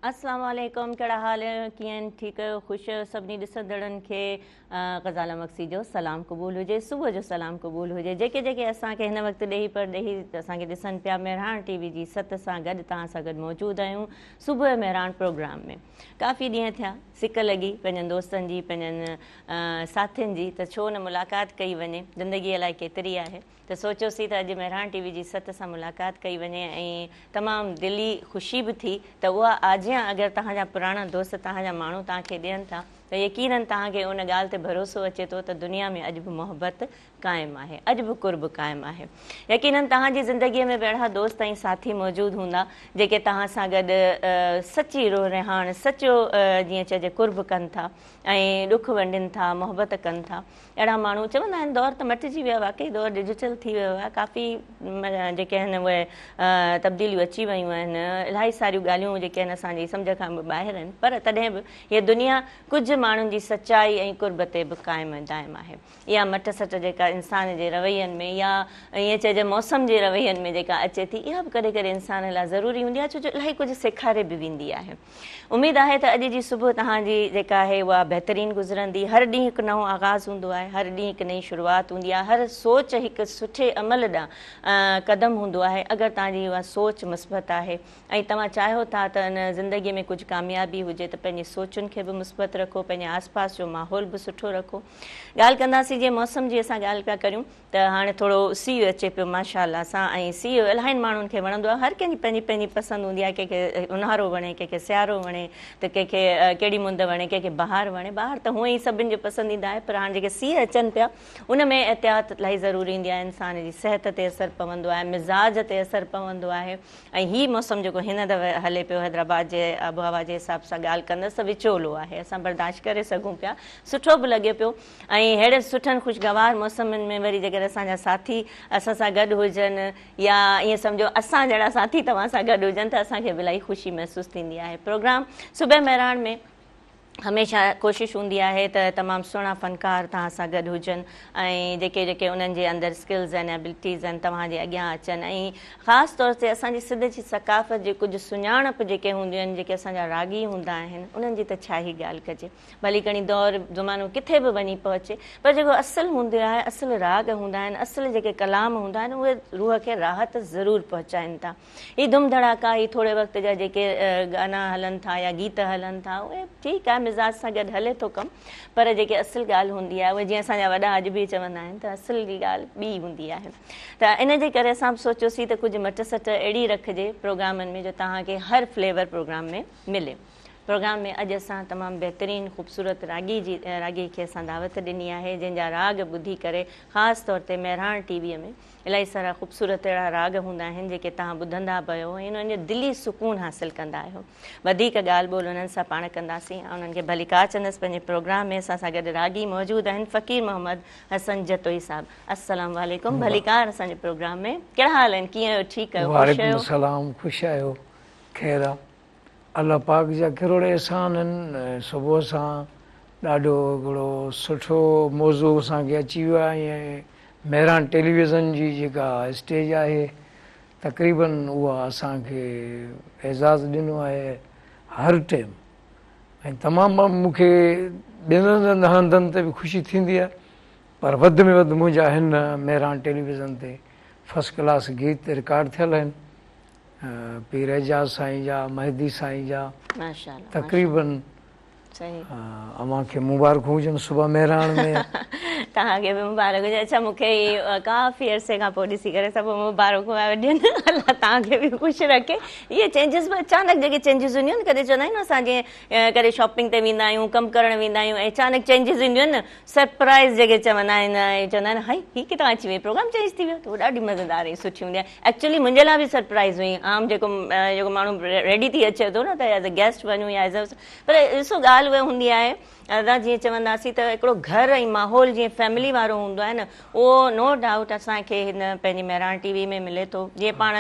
اسلام عليڪم ڪهڙا حال ڪيئن آهن ٺيڪ آهيو خوش آهيو سڀني ڏسندڙن کي غزاله مگسي جو سلام قبول هجي صبح جو سلام قبول هجي جيڪي جيڪي اسان کي هن وقت ڏيهي پرڏيهي اسان کي ڏسن پيا مهراڻ ٽي وي جي ست سان گڏ توهان سان گڏ موجود آهيون صبح مهراڻ پروگرام ۾ ڪافي ڏينهن ٿيا سڪ لڳي پنهنجن دوستن جي پنهنجن ساٿين جي ته ڇو نه ملاقات ڪئي وڃي زندگي الائي ڪيتري آهي ته سوچيوسين ته اڄ مهراڻ ٽي وي جي ست سان ملاقات ڪئي وڃي ۽ تمام دلي خوشي به ٿي ته اها آجيان اگر توهان جا پراڻا دوست توهان جا ماڻهو توهان کي ڏين ٿا ته يقينن توهان کي ان ڳالهه تي ڀروسو اچي ٿو ته دنيا ۾ اڄ به محبت قائم آهي اڄ به قرب قائم آهي يقينن توهان جي زندگي ۾ به اهڙا دوست ۽ ساٿي موجود هوندا جيڪي توهان سان گڏ سچي روح رهاڻ سچو جيئن چئجي قرب ڪن ٿا ۽ ڏک ونڊين ٿا محبت ڪن ٿا اهڙا ماڻهو چوندا آهن دور ته مٽجي ويو آهي واقعي دور ڊجيٽل ٿي ويو آهي ڪافي جيڪي آهن اهي تبديليون اچي ويون آهن الاهي ساريون ڳالهيون جيڪي آهن اسان جي سمجهه کان به ٻاهر آهن پر تڏهن به هيء دنيا ڪجهه ماڻهن جي سچائي ۽ قرب تي به قائم ۽ دائم آهي اها مٽ سٽ جيڪا انسان جي روين ۾ يا ائين چئجي موسم جي روين ۾ جيڪا اچي ٿي اها به ڪڏهن ڪڏهن انسان لاء ضروري هوندي آهي ڇو جو الاهي ڪجهه سيکاري به ويندي آهي اميد آهي ته اڄ جي صبح توهان جي جيڪا آهي اها بهترين گذرندي. هر ڏينهن هڪ نئون آغاز هوندو آهي، هر ڏينهن هڪ نئين شروعات هوندي آهي، هر سوچ هڪ سٺي عمل ڏانهن قدم هوندو آهي. اگر توهان جي اها سوچ مثبت آهي ۽ توهان چاهيو ٿا ته ان زندگي ۾ ڪجهه ڪاميابي هجي ته پنهنجي سوچن کي به مثبت رکو، پنهنجي آس پاس جو ماحول به سٺو رکو. ڳالهه ڪنداسين جيئن موسم جي اسان ڳالهه پيا ڪريون. ته هاڻي ٿورو سيء اچي پيو ماشاء الله سان ۽ سيء الاهين ماڻهن کي وڻندو آهي هر ڪنهن جي پنهنجي پنهنجي پسند هوندي آهي ڪنهن کي اونهارو وڻي ڪنهن کي سيارو وڻي ته ڪنهن کي ڪهڙي مند وڻي ڪنهن کي بهار وڻي بهار ته هونئن ئي سڀن جو پسنديده آهي پر هاڻي جيڪي سيء اچن پيا ان ۾ احتياط الاهي ضروري هوندي آهي انسان جي صحت تي اثر پوندو آهي مزاج تي اثر پوندو آهي ۽ هي موسم جيڪو هن دفعي هلي پيو حيدرآباد جي آبهوا جي حساب سان ڳالهه ڪندس ته وچولو آهي اسان برداشت ڪري سگهون پيا سٺو به لڳي پيو ۽ ههڙي سٺن خوشگوار موسمن ۾ وري جيڪڏهن اسان جا ساٿي اسان سان گڏ هجن يا ائين سمجهو اسان جهڙا ساٿي توهان سان گڏ هجن ته اسان کي به الاهي خوشي محسوس ٿيندي آهي. پروگرام صبح مهراڻ ۾ هميشه ڪوشش هوندي آهي ته تمام سهڻا فنڪار توهان سان گڏ هجن ۽ جيڪي جيڪي انهن جي اندر اسڪلز آهن ابلٽيز آهن توهان جي اڳيان اچن ۽ خاص طور تي اسان جي سنڌ جي ثقافت جي ڪجهه سڃاڻپ جيڪي هونديون آهن جيڪي اسان جا راڳي هوندا آهن انهن جي ته ڇا ئي ڳالهه ڪجي. ڀلي کڻي دور زمانو ڪٿي به وڃي پهچي پر جيڪو اصل هوندو آهي اصل راڳ هوندا آهن اصل جيڪي ڪلام هوندا آهن اهي روح کي راحت ضرور پهچائن ٿا هي ڌم ڌڙاڪا هي ٿوري وقت جا جيڪي گانا هلن ٿا يا گيت هلن ٿا اهي ٺيڪ آهي مزاج سان گڏ هلي ٿو ڪم پر جيڪي اصل ڳالهه هوندي آهي اهي جيئن اسان جا وڏا اڄ به چوندا آهن ته اصل جي ڳالهه ٻي هوندي آهي ته ان جي ڪري اسان به سوچيوسين ته ڪجهه مٽ سٽ اهڙي رکجي پروگرامن ۾ جو توهان کي هر فليور پروگرام ۾ ملي. پروگرام ۾ اڄ اسان تمام بهترين خوبصورت راڳي جي راڳي کي اسان دعوت ڏني آهي جنهن جا راڳ ٻڌي ڪري خاص طور تي مهراڻ ٽي وي ۾ الاهي سارا خوبصورت اهڙا راڳ هوندا آهن جيڪي توهان ٻڌندا به آهيو ۽ انهن جو دلي سڪون حاصل ڪندا آهيو وڌيڪ ڳالهه ٻولهه انهن سان پاڻ ڪنداسين ۽ انهن کي ڀليڪار چوندس پنهنجي پروگرام ۾ اسان سان گڏ راڳي موجود آهن فقير محمد حسن جتوئي صاحب السلام عليڪم ڀليڪار اسان جي پروگرام ۾ ڪهڙا حال آهن ڪيئن آهيو ٺيڪ آهيو خوش وعليڪم آهيو السلام خوش آهيو خير آ. الله پاڪ جا ڪروڙ احسان آهن صبح سان ڏاڍو هڪڙو سٺو موضوع اسان کي اچي ويو آهي ۽ مهراڻ ٽيليويزن جي جيڪا اسٽيج آهي تقريبن اها اسان کي اعزاز ڏنو آهي هر ٽيم ۽ تمام مون کي ٻين هنڌن تي به خوشي ٿيندي آهي پر وڌ ۾ وڌ منهنجا هن مهراڻ ٽيليويزن تي فرسٽ ڪلاس گيت رڪارڊ ٿيل آهن پير اعجاز سائين جا، مهدي سائين جا تقريبن اوهان کي مبارڪون هجن صبح مهراڻ ۾. توهان کي به مبارڪ هجي. اڇا مون کي هي ڪافي عرصي کان پوء ڏسي ڪري سڀ مبارڪون پيا ڏين الله توهان کي به خوش رکي. اهي چينجز به اچانڪ جيڪي چينجز هونديون آهن ڪڏهن چوندا آهيون نه اسان جيئن ڪڏهن شاپنگ تي ويندا آهيون ڪم ڪرڻ ويندا آهيون ۽ اچانڪ چينجز اينديون آهن نه سرپرائز جيڪي چوندا آهن ۽ چوندا آهن هائي هي ڪٿان اچي وئي پروگرام چينج ٿي ويو ته هو ڏاڍي مزيدار ۽ سٺي هوندي آهي ايڪچولي منهنجي لاء به سرپرائز هئي عام جيڪو جيڪو ماڻهو ريڊي ٿي اچي ٿو نه ته ايز اي گيسٽ وڃون يا ايز اي پر ڏسو ڳالهه اها هوندي آهي ادا جيئن چونداسين ته هڪڙو گهر ۽ ماحول جيئن فيملي وارو هوندو آهي نه اهو نو ڊائوٽ اسان کي هن پنهنجي مهراڻ ٽي وي ۾ ملي ٿو جيئن پاڻ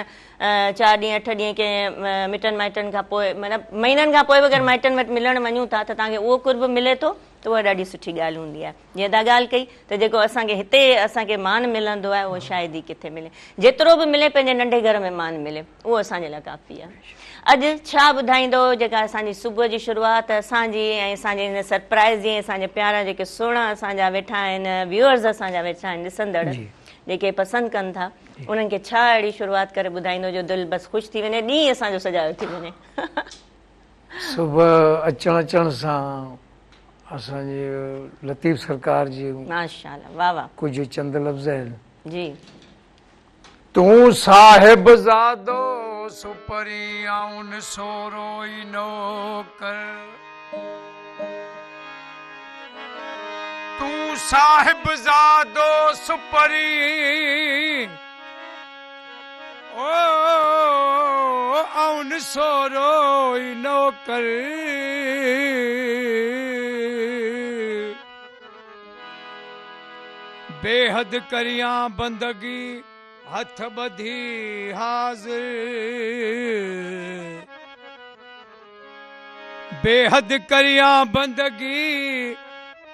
چار ڏينهن اٺ ڏينهن ڪنهن مٽن مائٽن کان پوء مطلب مهينن کان پوء به اگر مائٽن وٽ ملڻ وڃون ٿا ته توهان کي اهو قرب ملي ٿو. ته اها ڏاڍي سٺي ڳالهه هوندي آهي. جيئن توهان ڳالهه ڪئي ته جيڪو اسان کي هتي اسان کي مان ملندو آهي اهو شايد ئي ڪٿي ملي. جيترو به ملي پنهنجي ننڍي گهر ۾ مان ملي اهو اسان جي لاء ڪافي آهي. اڄ ڇا ٻڌائيندو جيڪا اسان جي صبح جي شروعات اسان جي ۽ اسان جي هن سرپرائز جي ۽ اسان جي پيارا جيڪي سهڻا اسان جا ويٺا آهن ويوئرز اسان جا ويٺا آهن ڏسندڙ جيڪي پسند ڪن ٿا انهن کي ڇا اهڙي شروعات ڪري ٻڌائيندو جو دل بس خوش ٿي وڃي ڏينهن اسان جو سجايو ٿي وڃي. صبح اچڻ اچڻ سان اسان جي لطيف سرڪار جي ماشاءالله واه واه ڪجهه چند لفظ آهن. جي. تون صاحب زادو سپرين آئون نسورو ئي نوڪر. تون صاحب زادو سپرين او آئون نسورو ئي نوڪر. بيحد ڪريان بندگي هٿ ٻڌي حاضر. بيحد ڪريان بندگي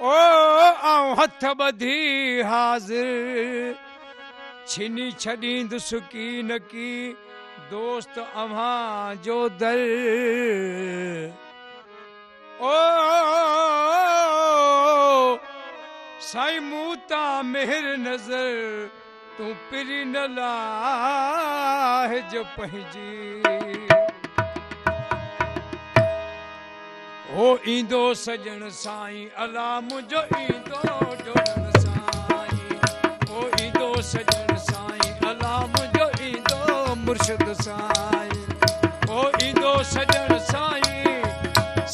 او آئون هٿ ٻڌي حاضر. ڇني ڇڏيندس ڪينڪي دوست اوهان جو در. او سائين مون تان مهر نظر تون پرين نه لاهج پنهنجي. هو ايندو سڄڻ سائين الا منهنجو ايندو ڍولڻ سائين. هو ايندو سڄڻ سائين الا منهنجو ايندو مرشد سائين. هو ايندو سڄڻ سائين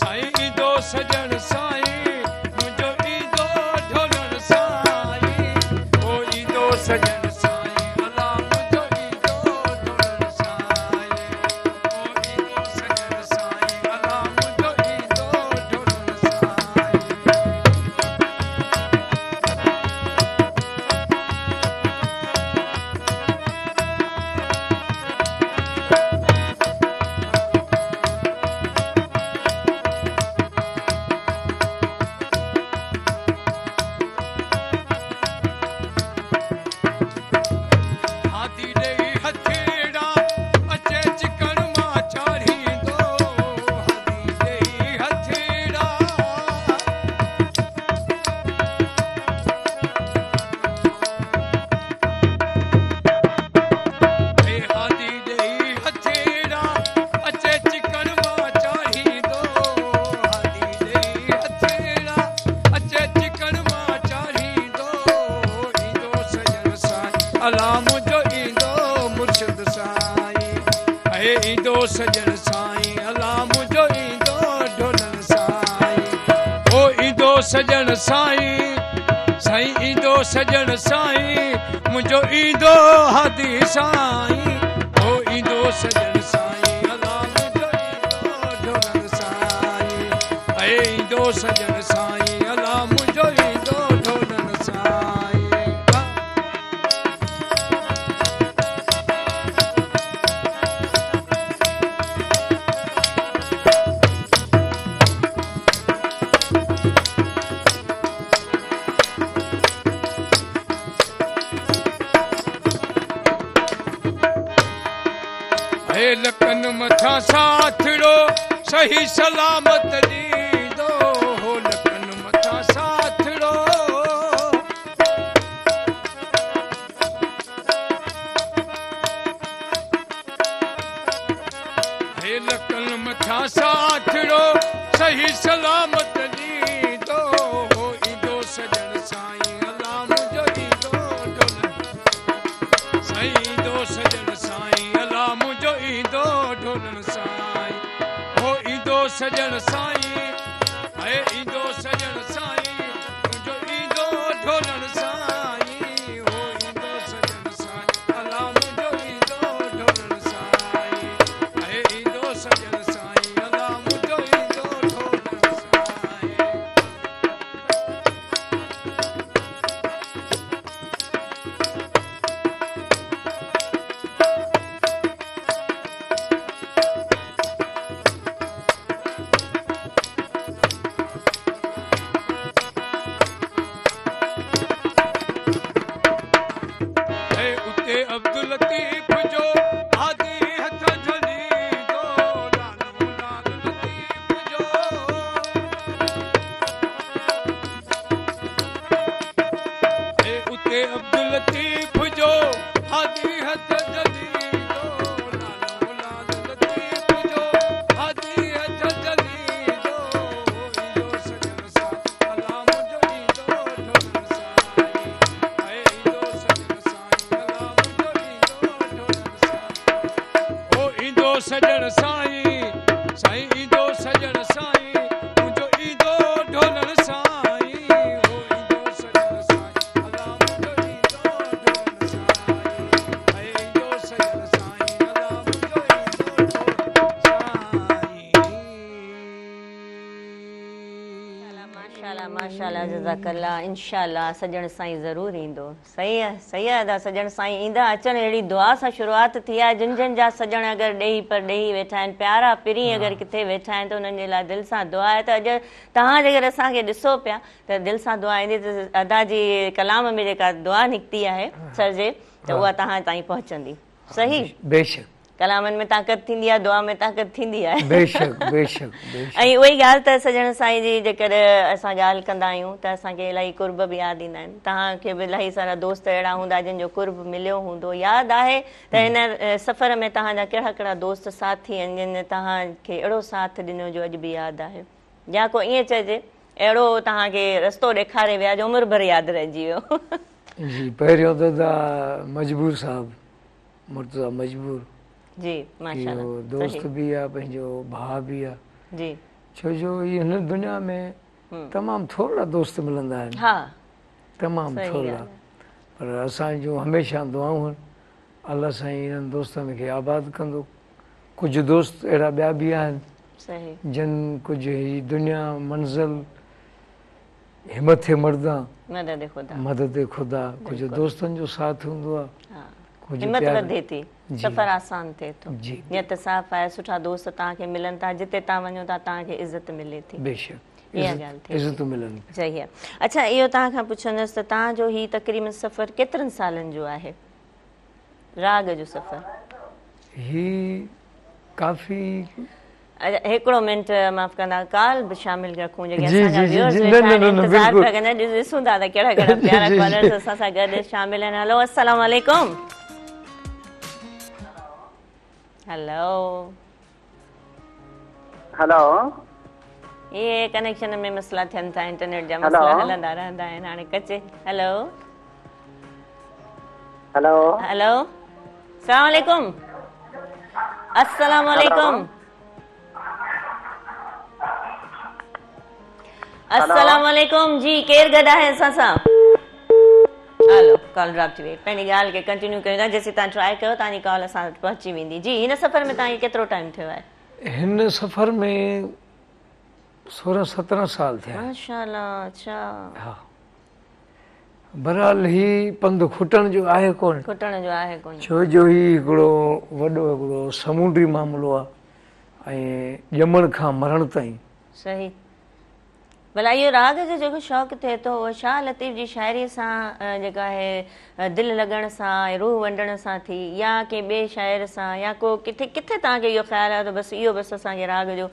سائين ايندو سڄڻ سائين منهنجو ايندو ڍولڻ سائين. هو ايندو سڄڻ سائين الا منهنجو ايندو ڍولڻ سائين. هو ايندو سڄڻ سائين الا منهنجو ايندو ڍولڻ سائين. هادي ڏيئي هٿيڙا اچي چڪڻ مان چاڙهيندو. هادي ڏيئي هٿيڙا. هي هادي ڏيئي هٿيڙا اچي چڪڻ مان چاڙهيندو. هادي ڏيئي هٿيڙا اچي چڪڻ مان چاڙهيندو. ايندو سڄڻ سائين الا منهنجو ايندو مرشد سائين. هي ايندو سڄڻ سائين الا منهنجو ايندو ڍولڻ سائين. او ايندو سڄڻ سائين سائين ايندو سڄڻ سائين منهنجو ايندو هادي سائين. او ايندو سڄڻ سائين الا منهنجو ايندو ڍولڻ سائين. هي ايندو سڄڻ سائين الا منهنجو ايندو ڍولڻ سائين. هي لڪن مٿان ساٿڙو صحيح سلامت ڏيندو. هو لڪن مٿان ساٿڙو. هي لڪن مٿان ساٿڙو صحيح سلامت ڏيندو. هو ايندو سڄڻ سائين الا منهنجو ايندو ڍولڻ سائين. ايندو سڄڻ سائين الا منهنجو ايندو ڍولڻ سائين. هو ايندو سڄڻ سائين هي ايندو سڄڻ سائين منهنجو ايندو ڍولڻ سائين. هو ايندو سڄڻ سائين الا منهنجو ايندو ڍولڻ سائين. هي ايندو سڄڻ سائين الا منهنجو ايندو ڍولڻ سائين. سائين، سائين ايندو سڄڻ سائين، منهنجو ايندو ڍولڻ سائين، هو ايندو سڄڻ سائين، الله منهنجو ايندو ڍولڻ سائين، اي ايندو سڄڻ سائين، الله منهنجو ايندو ڍولڻ سائين. ماشاءالله ماشاءالله جزاڪ الله انشاء الله سڄڻ سائين ضرور ايندو. صحيح آ صحيح آ ادا سڄڻ سائين ايندا اچن اهڙي دعا سان شروعات ٿي آهي جن جن جا سڄڻ اگر ڏيهي پرڏيهي ويٺا آهن پيارا پرين اگر ڪٿي ويٺا آهن ته انهن جي لاء دل سان دعا آهي ته اڄ توهان جيڪر اسان کي ڏسو پيا ته دل سان دعا ايندي ته ادا جي ڪلام ۾ جيڪا دعا نڪتي آهي سر جي ته اها توهان تائين پهچندي صحيح بيشڪ ڪلامن ۾ طاقت ٿيندي آهي دعا ۾ طاقت ٿيندي آهي. بيشڪ بيشڪ بيشڪ. ۽ اها ئي ڳالهه ته سڄڻ سائين جي جيڪر اسان ڳالهه ڪندا آهيون ته اسان کي الاهي قرب به ياد ايندا آهن توهان کي به الاهي سارا دوست اهڙا هوندا جن جو قرب مليو هوندو ياد آهي ته هن سفر ۾ توهان جا ڪهڙا ڪهڙا دوست ساٿي آهن جن توهان کي اهڙو ساٿ ڏنو جو اڄ به ياد آهي يا ڪو ائين چئجي اهڙو توهان کي رستو ڏيکاري ويا جو عمر ڀر ياد رهجي ويو. جي پهريون ته ادا مجبور صاحب مرتضيٰ مجبور جي ماشاءالله اهو دوست به آ پنهنجو ڀاء به آ جي ڇو جو هي هن دنيا ۾ تمام ٿورڙا دوست ملندا آهن ها تمام ٿورڙا پر اسان جون هميشه دعائون آهن الله سائين انهن دوستن کي آباد ڪندو ڪجهه دوست اهڙا ٻيا به آهن صحيح جن ڪجهه هي دنيا منزل همٿ مردان مدد خدا مدد خدا ڪجهه دوستن جو ساٿ هوندو آ ڪجهه همت وڌي ٿي سفر آسان ٿئي ٿو نيت صاف آهي سٺا دوست توهان کي ملن ٿا جتي توهان وڃو ٿا توهان کي عزت ملي ٿي بيشڪ اها ڳالهه ٿئي عزت ملن ٿي صحيح اڇا اهو توهان کان پڇندس ته توهان جو هي تقريبن سفر ڪيترن سالن جو آهي راڳ جو سفر هي ڪافي هڪڙو منٽ معاف ڪندا ڪال به شامل رکون جيڪي اسان جا ويورز ويٺا آهن انتظار پيا ڪن ڏسون ٿا ته ڪهڙا ڪهڙا پيارا ڪالرز اسان سان گڏ شامل آهن هلو السلام عليڪم هلو هلو اهي ڪنيڪشن ۾ مسئلا ٿين ٿا انٽرنيٽ جا مسئلا هلندا رهندا آهن هاڻي ڪچي هلو هلو هلو السلام عليڪم السلام عليڪم السلام عليڪم جي ڪير گڏ آهي اسان سان هلو ڪال ڊراپ ٿي وئي پنهنجي ڳالهه کي ڪنٽينيو ڪيون ٿا جيسين توهان ٽرائي ڪيو توهان جي ڪال اسان وٽ پهچي ويندي جي هن سفر ۾ توهان کي ڪيترو ٽائيم ٿيو آهي هن سفر ۾ 16 17 سال ٿيا ماشاءالله اڇا ها بهرحال هي پنڌ کٽڻ جو آهي ڪونه. کٽڻ جو آهي ڪونه. ڇو جو هي هڪڙو وڏو هڪڙو سمونڊي معاملو آهي ۽ ڄمڻ کان مرڻ تائين. صحيح. ڀلا اهو راڳ جو جيڪو شوق ٿئي ٿو اهو شاهه لطيف جي شاعريء سان جيڪا آهي دل لڳڻ سان ۽ روح ونڊڻ سان ٿي يا ڪنهن ٻئي شاعر سان يا ڪو ڪٿي ڪٿي توهان کي اهو خيال آيو ته بس اهو بس اسان کي راڳ جو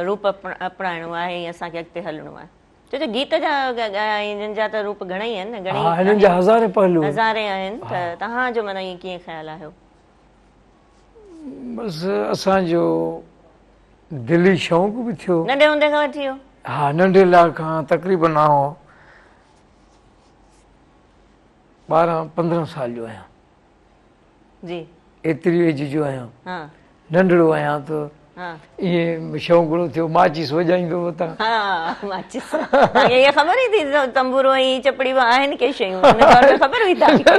روپ اپنائڻو آهي ۽ اسان کي اڳتي هلڻو آهي. ڇو جو گيت جا ۽ جن جا ته روپ گهڻئي آهن نه گهڻئي ها هنن جا هزارين پهلو هزارين آهن ته توهان جو معنيٰ ائين ڪيئن خيال آيو؟ بس اسان جو دلي شوق به ٿيو. ننڍي هوندي کان وٺي هو؟ ها ننڍي لاء کان تقريبن آئون 12 15 سال جو آهيان. جي. ايتري ايج جو آهيان. ها. ننڍڙو آهيان ته ها. ائين شوقڙو ٿيو ماچيس وڄائيندو وتان. ها ماچيس. توهان کي اها خبر ئي ٿي ته تنبورو ۽ چپڙي به آهن ڪي شيون ان دور ۾ خبر هئي توهان کي.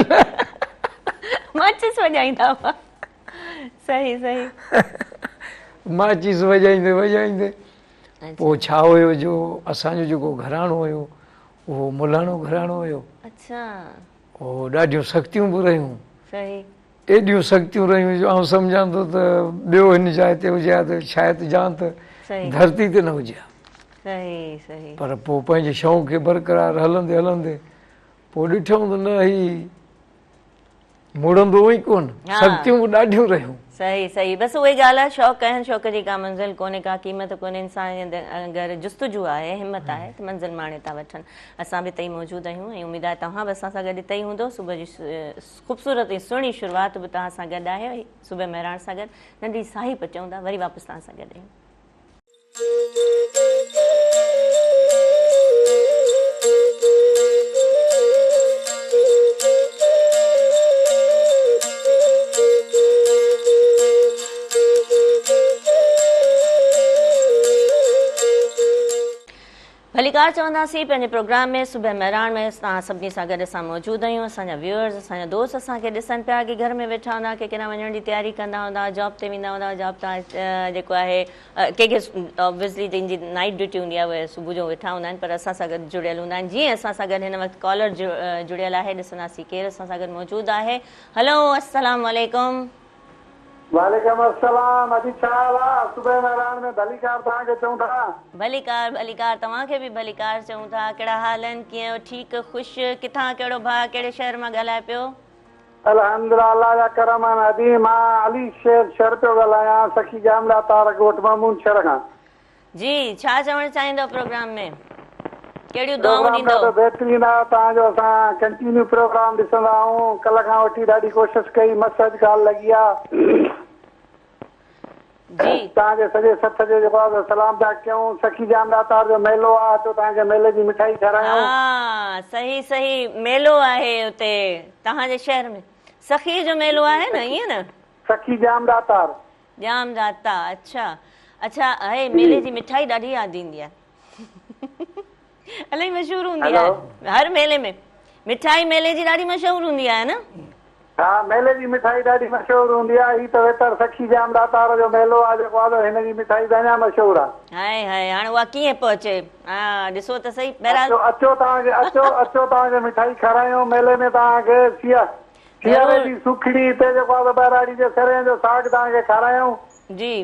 ماچيس وڄائيندا هئا. صحيح صحيح. ماچيس وڄائيندي وڄائيندي پوء ڇا هيو جو اسان جو جيڪو گهراڻو هيو اهو ملاڻو گهراڻو هيو. اڇا. او ڏاڍيون سختيون به رهيون. صحيح. ايڏيون سختيون رهيون جو آئون سمجهان ٿو ته ٻيو هن جاء تي هجي ها ته شايد جان ته ڌرتي تي نه هجي ها. صحيح صحيح. پر پوء پنهنجي شوق کي برقرار هلندي هلندي پوء ڏٺائون ته نه هي مڙندو ئي ڪونه. سختيون به ڏاڍيون رهيون. صحيح صحيح بس اها ئي ڳالهه آهي شوق آهن شوق جي ڪا منزل ڪونهي ڪا قيمت ڪونهي انسان جي اگر جستجو آهي همت آهي ته منزل ماڻي ٿا وٺن اسان به اتي ئي موجود آهيون ۽ اميد آهي توهان به اسان سان گڏ اتي ئي هوندو صبح جي خوبصورت ۽ سهڻي شروعات به توهان سان گڏ آهي صبح مهراڻ سان گڏ ننڍي ساهي پچون ٿا وري واپس توهان سان گڏ آهيون. ڀليڪار چونداسين پنهنجي پروگرام ۾ صبح مهراڻ ۾ توهان سڀني سان گڏ اسان موجود آهيون اسان جا ويوئرز اسان جا دوست اسان کي ڏسن پيا ڪي گهر ۾ ويٺا هوندا ڪي ڪيڏانهن وڃڻ جي تياري ڪندا هوندا جاب تي ويندا هوندا جاب تان جيڪو آهي ڪي ڪي آبويسلي جن جي نائيٽ ڊيوٽي هوندي آهي اهي صبح جو ويٺا هوندا آهن پر اسان سان گڏ جڙيل هوندا آهن جيئن اسان سان گڏ هن وقت ڪالر جڙيل آهي ڏسنداسين ڪير اسان سان گڏ موجود آهي هلو السلام عليڪم. وعليڪم السلام ادي ڇا حال آ صبح مهراڻ ۾ ڀليڪار توهان کي چئون ٿا. ڀليڪار ڀليڪار توهان کي به ڀليڪار چئون ٿا ڪهڙا حال آهن ڪيئن آهيو ٺيڪ خوش ڪٿان ڪهڙو ڀاء ڪهڙي شهر مان ڳالهائي پيو. الحمدلله الله جا ڪرم آهن ادي مان علي شير شر پيو ڳالهايان سخي ڄام ڏاتار ڳوٺ محمود شر کان. جي ڇا چوڻ چاهيندؤ پروگرام ۾ ڪهڙيون دعائون پروگرام ڏيندؤ. ڏاڍو بهترين آ توهان جو اسان ڪنٽينيو پروگرام ڏسندا آهيون ڪلهه کان وٺي ڏاڍي ڪوشش ڪئي مس اڄ ڪال لڳي آ جي. توهان جي سڄي سٿ کي جيڪو آ سو سلام پيا ڪيون سخي ڄام ڏاتار جو ميلو آ اچو توهان کي ميلي جي مٺائي کارايون. ها صحيح صحيح ميلو آهي اتي توهان جي شهر ۾ سخي جو ميلو آهي نه ائين نه. سخي ڄام ڏاتار. ڄام ڏاتا اڇا اڇا اهي ميلي جي مٺائي ڏاڍي ياد ايندي آهي الاهي مشهور هوندي آهي هر ميلي ۾ مٺائي ميلي جي ڏاڍي مشهور هوندي آهي نه. ها ميلي جي مٺائي ڏاڍي مشهور هوندي آهي هي ته ويتر سخي ڄام ڏاتار جو ميلو آهي جيڪو آهي هن جي مٺائي ته اڃا مشهور آهي. هاء هاء هاڻ اها ڪيئن پهچي ها ڏسو ته سهي بهرحال. اچو اچو توهان کي اچو اچو توهان کي مٺائي کارايون ميلي ۾ توهان کي سيا سياري جي سوکڙي هتي جيڪو آهي سو ٻهراڙي جي سرهين جو ساڳ توهان کي کارايون. جي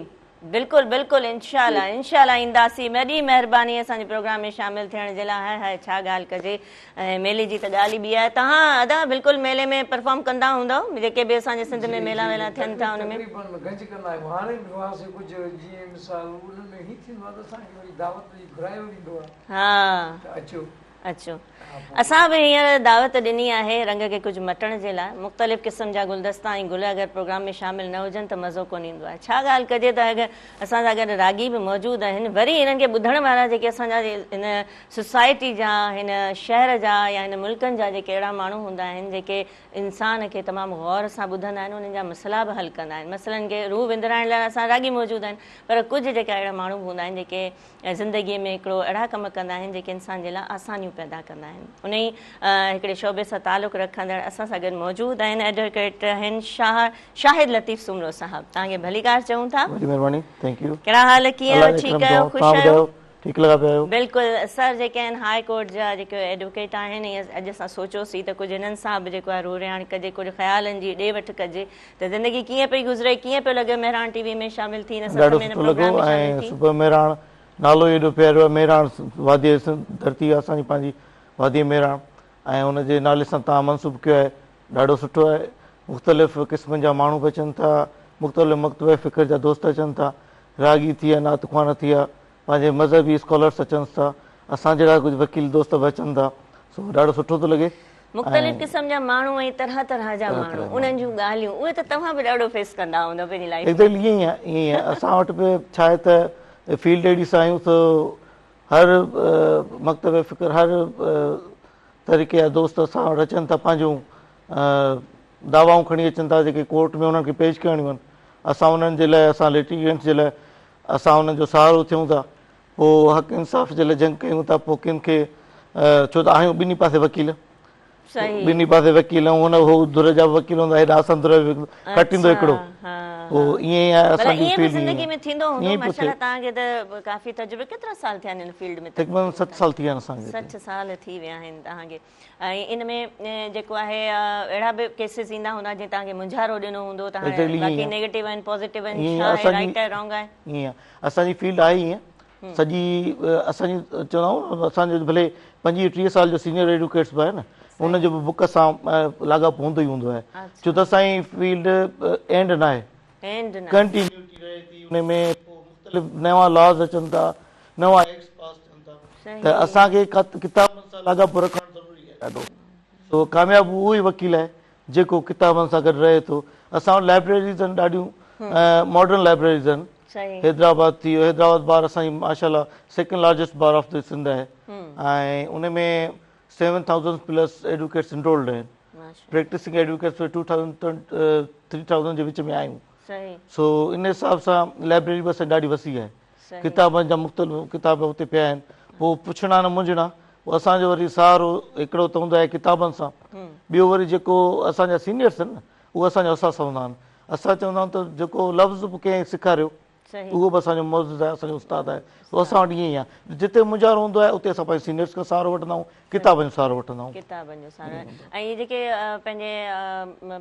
بلڪل بلڪل انشاء الله انشاء الله اينداسين وڏي مهرباني اسان جي پروگرام ۾ شامل ٿيڻ جي لاء هاء هاء ڇا ڳالهه ڪجي ۽ ميلي جي ته ڳالهه ئي ٻي آهي توهان ادا بلڪل ميلي ۾ پرفارم ڪندا هوندؤ جيڪي به اسان جي سنڌ ۾ جي ميلا جي ويلا ٿين ٿا ان ۾. تقريبن گهنج ڪندا آهيون هاڻي به هئاسين ڪجهه جيئن مثال انهن ۾ هي ٿيندو آهي ته اسان کي وري دعوت ڏئي گهرايو ويندو آهي ها ته اچو. اچو. اسان به هينئر دعوت ڏني آهي رنگ کي ڪجهه مٽڻ جي لاء. مختلف قسم جا گلدستا ۽ گل اگر پروگرام ۾ شامل نه هجن ته مزو ڪونه ايندو آهي. ڇا ڳالهه ڪجي ته اگر اسان سان گڏ راڳي به موجود آهن وري انهن کي ٻڌڻ وارا جيڪي اسان جا هن سوسائٽي جا هن شهر جا يا هن ملڪن جا جيڪي اهڙا ماڻهو هوندا آهن جيڪي انسان کي تمام غور سان ٻڌندا آهن انهن جا مسئلا به حل ڪندا آهن مسئلن کي روح وندرائڻ لاء اسان راڳي موجود آهن پر ڪجهه جيڪا اهڙا ماڻهو به هوندا آهن جيڪي ۽ زندگيء ۾ هڪڙو اهڙا ڪم ڪندا آهن جيڪي انسان جي لاء آسانيون پيدا ڪندا آهن. انهي هڪڙي شعبي سان تعلق رکندڙ اسان سان گڏ موجود آهن ايڊووڪيٽ آهن شاهه شاهد لطيف سومرو صاحب توهان کي ڀليڪار چئون ٿا. وڏي مهرباني thank you. ڪهڙا حال ڪيئن آهيو ٺيڪ آهيو خوش آهيو. ٺيڪ لڳا پيا آهيو. بلڪل سر جيڪي آهن هاء ڪورٽ جا جيڪي ايڊووڪيٽ آهن ۽ اڄ اسان سوچيوسين ته ڪجهه هنن سان به جيڪو آهي روح رهاڻ ڪجي ڪجهه خيالن جي ڏي وٺ ڪجي ته زندگي ڪيئن پئي گذري ڪيئن پيو لڳي مهراڻ ٽي وي ۾ شامل ٿي هن سٿ ڏاڍو ۾ هن سٺو لڳو پروگرام ۾ شامل ۽ ٿي. صبح مهراڻ نالو ئي ايڏو پيارو آهي مهراڻ واديء سنڌ ڌرتي آهي اسان جي پنهنجي واديء مهراڻ ۽ ان جي نالي سان توهان منسوب ڪيو آهي ڏاڍو سٺو آهي مختلف قسمن جا ماڻهو به اچن ٿا مختلف مڪتبه فڪر جا دوست اچن ٿا راڳي ٿي ويا نعت خوان ٿي ويا پنهنجي مذهبي اسڪالرس اچن ٿا اسان جهڙا ڪجهه وڪيل دوست به اچن ٿا سو ڏاڍو سٺو ٿو لڳي. مختلف قسم جا ماڻهو ۽ طرح طرح جا ماڻهو انهن جون ڳالهيون اهي ته توهان به ڏاڍو فيس ڪندا هوندؤ پنهنجي لائيف ۾. ايگزيڪٽلي ائين ئي آهي ائين ئي آهي اسان وٽ به ڇا آهي ته فيلڊ اهڙي سان آهيون سو هر مڪتب فڪر هر طريقي جا دوست اسان وٽ اچن ٿا پنهنجون دعوائون کڻي اچن ٿا جيڪي ڪورٽ ۾ انهن کي پيش ڪرڻيون آهن اسان انهن جي لاء اسان لٽيگنٽس جي لاء اسان انهن جو سهارو ٿيون ٿا پوء حق انصاف جي لاء جنگ ڪيون ٿا پوء ڪن کي ڇو ته آهيون ٻنهي پاسي وڪيل ٻنهي پاسي وڪيل آهيون هن هو ڌر جا به وڪيل هوندا هيڏا اسان ڌر جا کٽيندو هڪڙو پوء ائين ئي آهي اسان جي فيلڊ زندگي ۾ ٿيندو هوندو ماشاءالله توهان کي ته ڪافي تجربو ڪيترا سال ٿيا آهن هن فيلڊ ۾ تقريبن 7 سال ٿي ويا آهن اسان کي 7 سال ٿي ويا آهن توهان کي ۽ ان ۾ جيڪو آهي اهڙا به ڪيسز ايندا هوندا جنهن توهان کي مونجهارو ڏنو هوندو ته هاڻي باقي نيگيٽو آهن پازيٽو آهن ڇا آهي رائيٽ آهي رانگ آهي. ائين اسان جي فيلڊ آهي ائين سڄي اسان جي چوندا آهيون نه اسان جو ڀلي 25 30 سال جو سينيئر ايڊووڪيٽس به آهي نه ان جو به بڪ سان لاڳاپو هوندو ئي هوندو آهي ڇو ته اسان جي فيلڊ اينڊ ناهي ڪنٽينيوٽي رهي ٿي ان ۾ پوء مختلف نوان لاز اچن ٿا نوان ايڪٽس پاس ٿين ٿا ته اسان کي ڪتابن سان لاڳاپو رکڻ ضروري آهي ڏاڍو سو ڪامياب اهو ئي وڪيل آهي جيڪو ڪتابن سان گڏ رهي ٿو اسان وٽ لائبريريز آهن ڏاڍيون ماڊرن لائبريريز آهن حيدرآباد ٿي ويو حيدرآباد بار اسان جي ماشاء الله second largest bar of the Sindh آهي ۽ ان ۾ 7000 پلس ايڊووڪيٽس انرولڊ آهن پريڪٽسنگ ايڊووڪيٽس به 2000 3000 جي وچ ۾ آهيون سو ان حساب سان لائبريري به اسان جي ڏاڍي وسيع آهي ڪتابن جا مختلف ڪتاب اتي پيا آهن. پوء پڇڻا نه منجهڻا. پوء اسان جو وري سهارو هڪڙو ته هوندو آهي ڪتابن سان، ٻيو وري جيڪو اسان جا سينيئرس آهن نه اهي اسان جو اثاثا هوندا آهن. اسان چوندا آهيون ته جيڪو لفظ به ڪنهن سيکاريو اهو به اسان جو معزز آهي، اسان جو استاد آهي. پوء اسان وٽ ائين ئي آهي. جتي مونجهارو هوندو آهي اتي اسان پنهنجي سينيئرس کان سهارو وٺندا آهيون، ڪتابن جو سهارو وٺندا آهيون. ڪتابن جو سهارو ۽ اهي جيڪي پنهنجي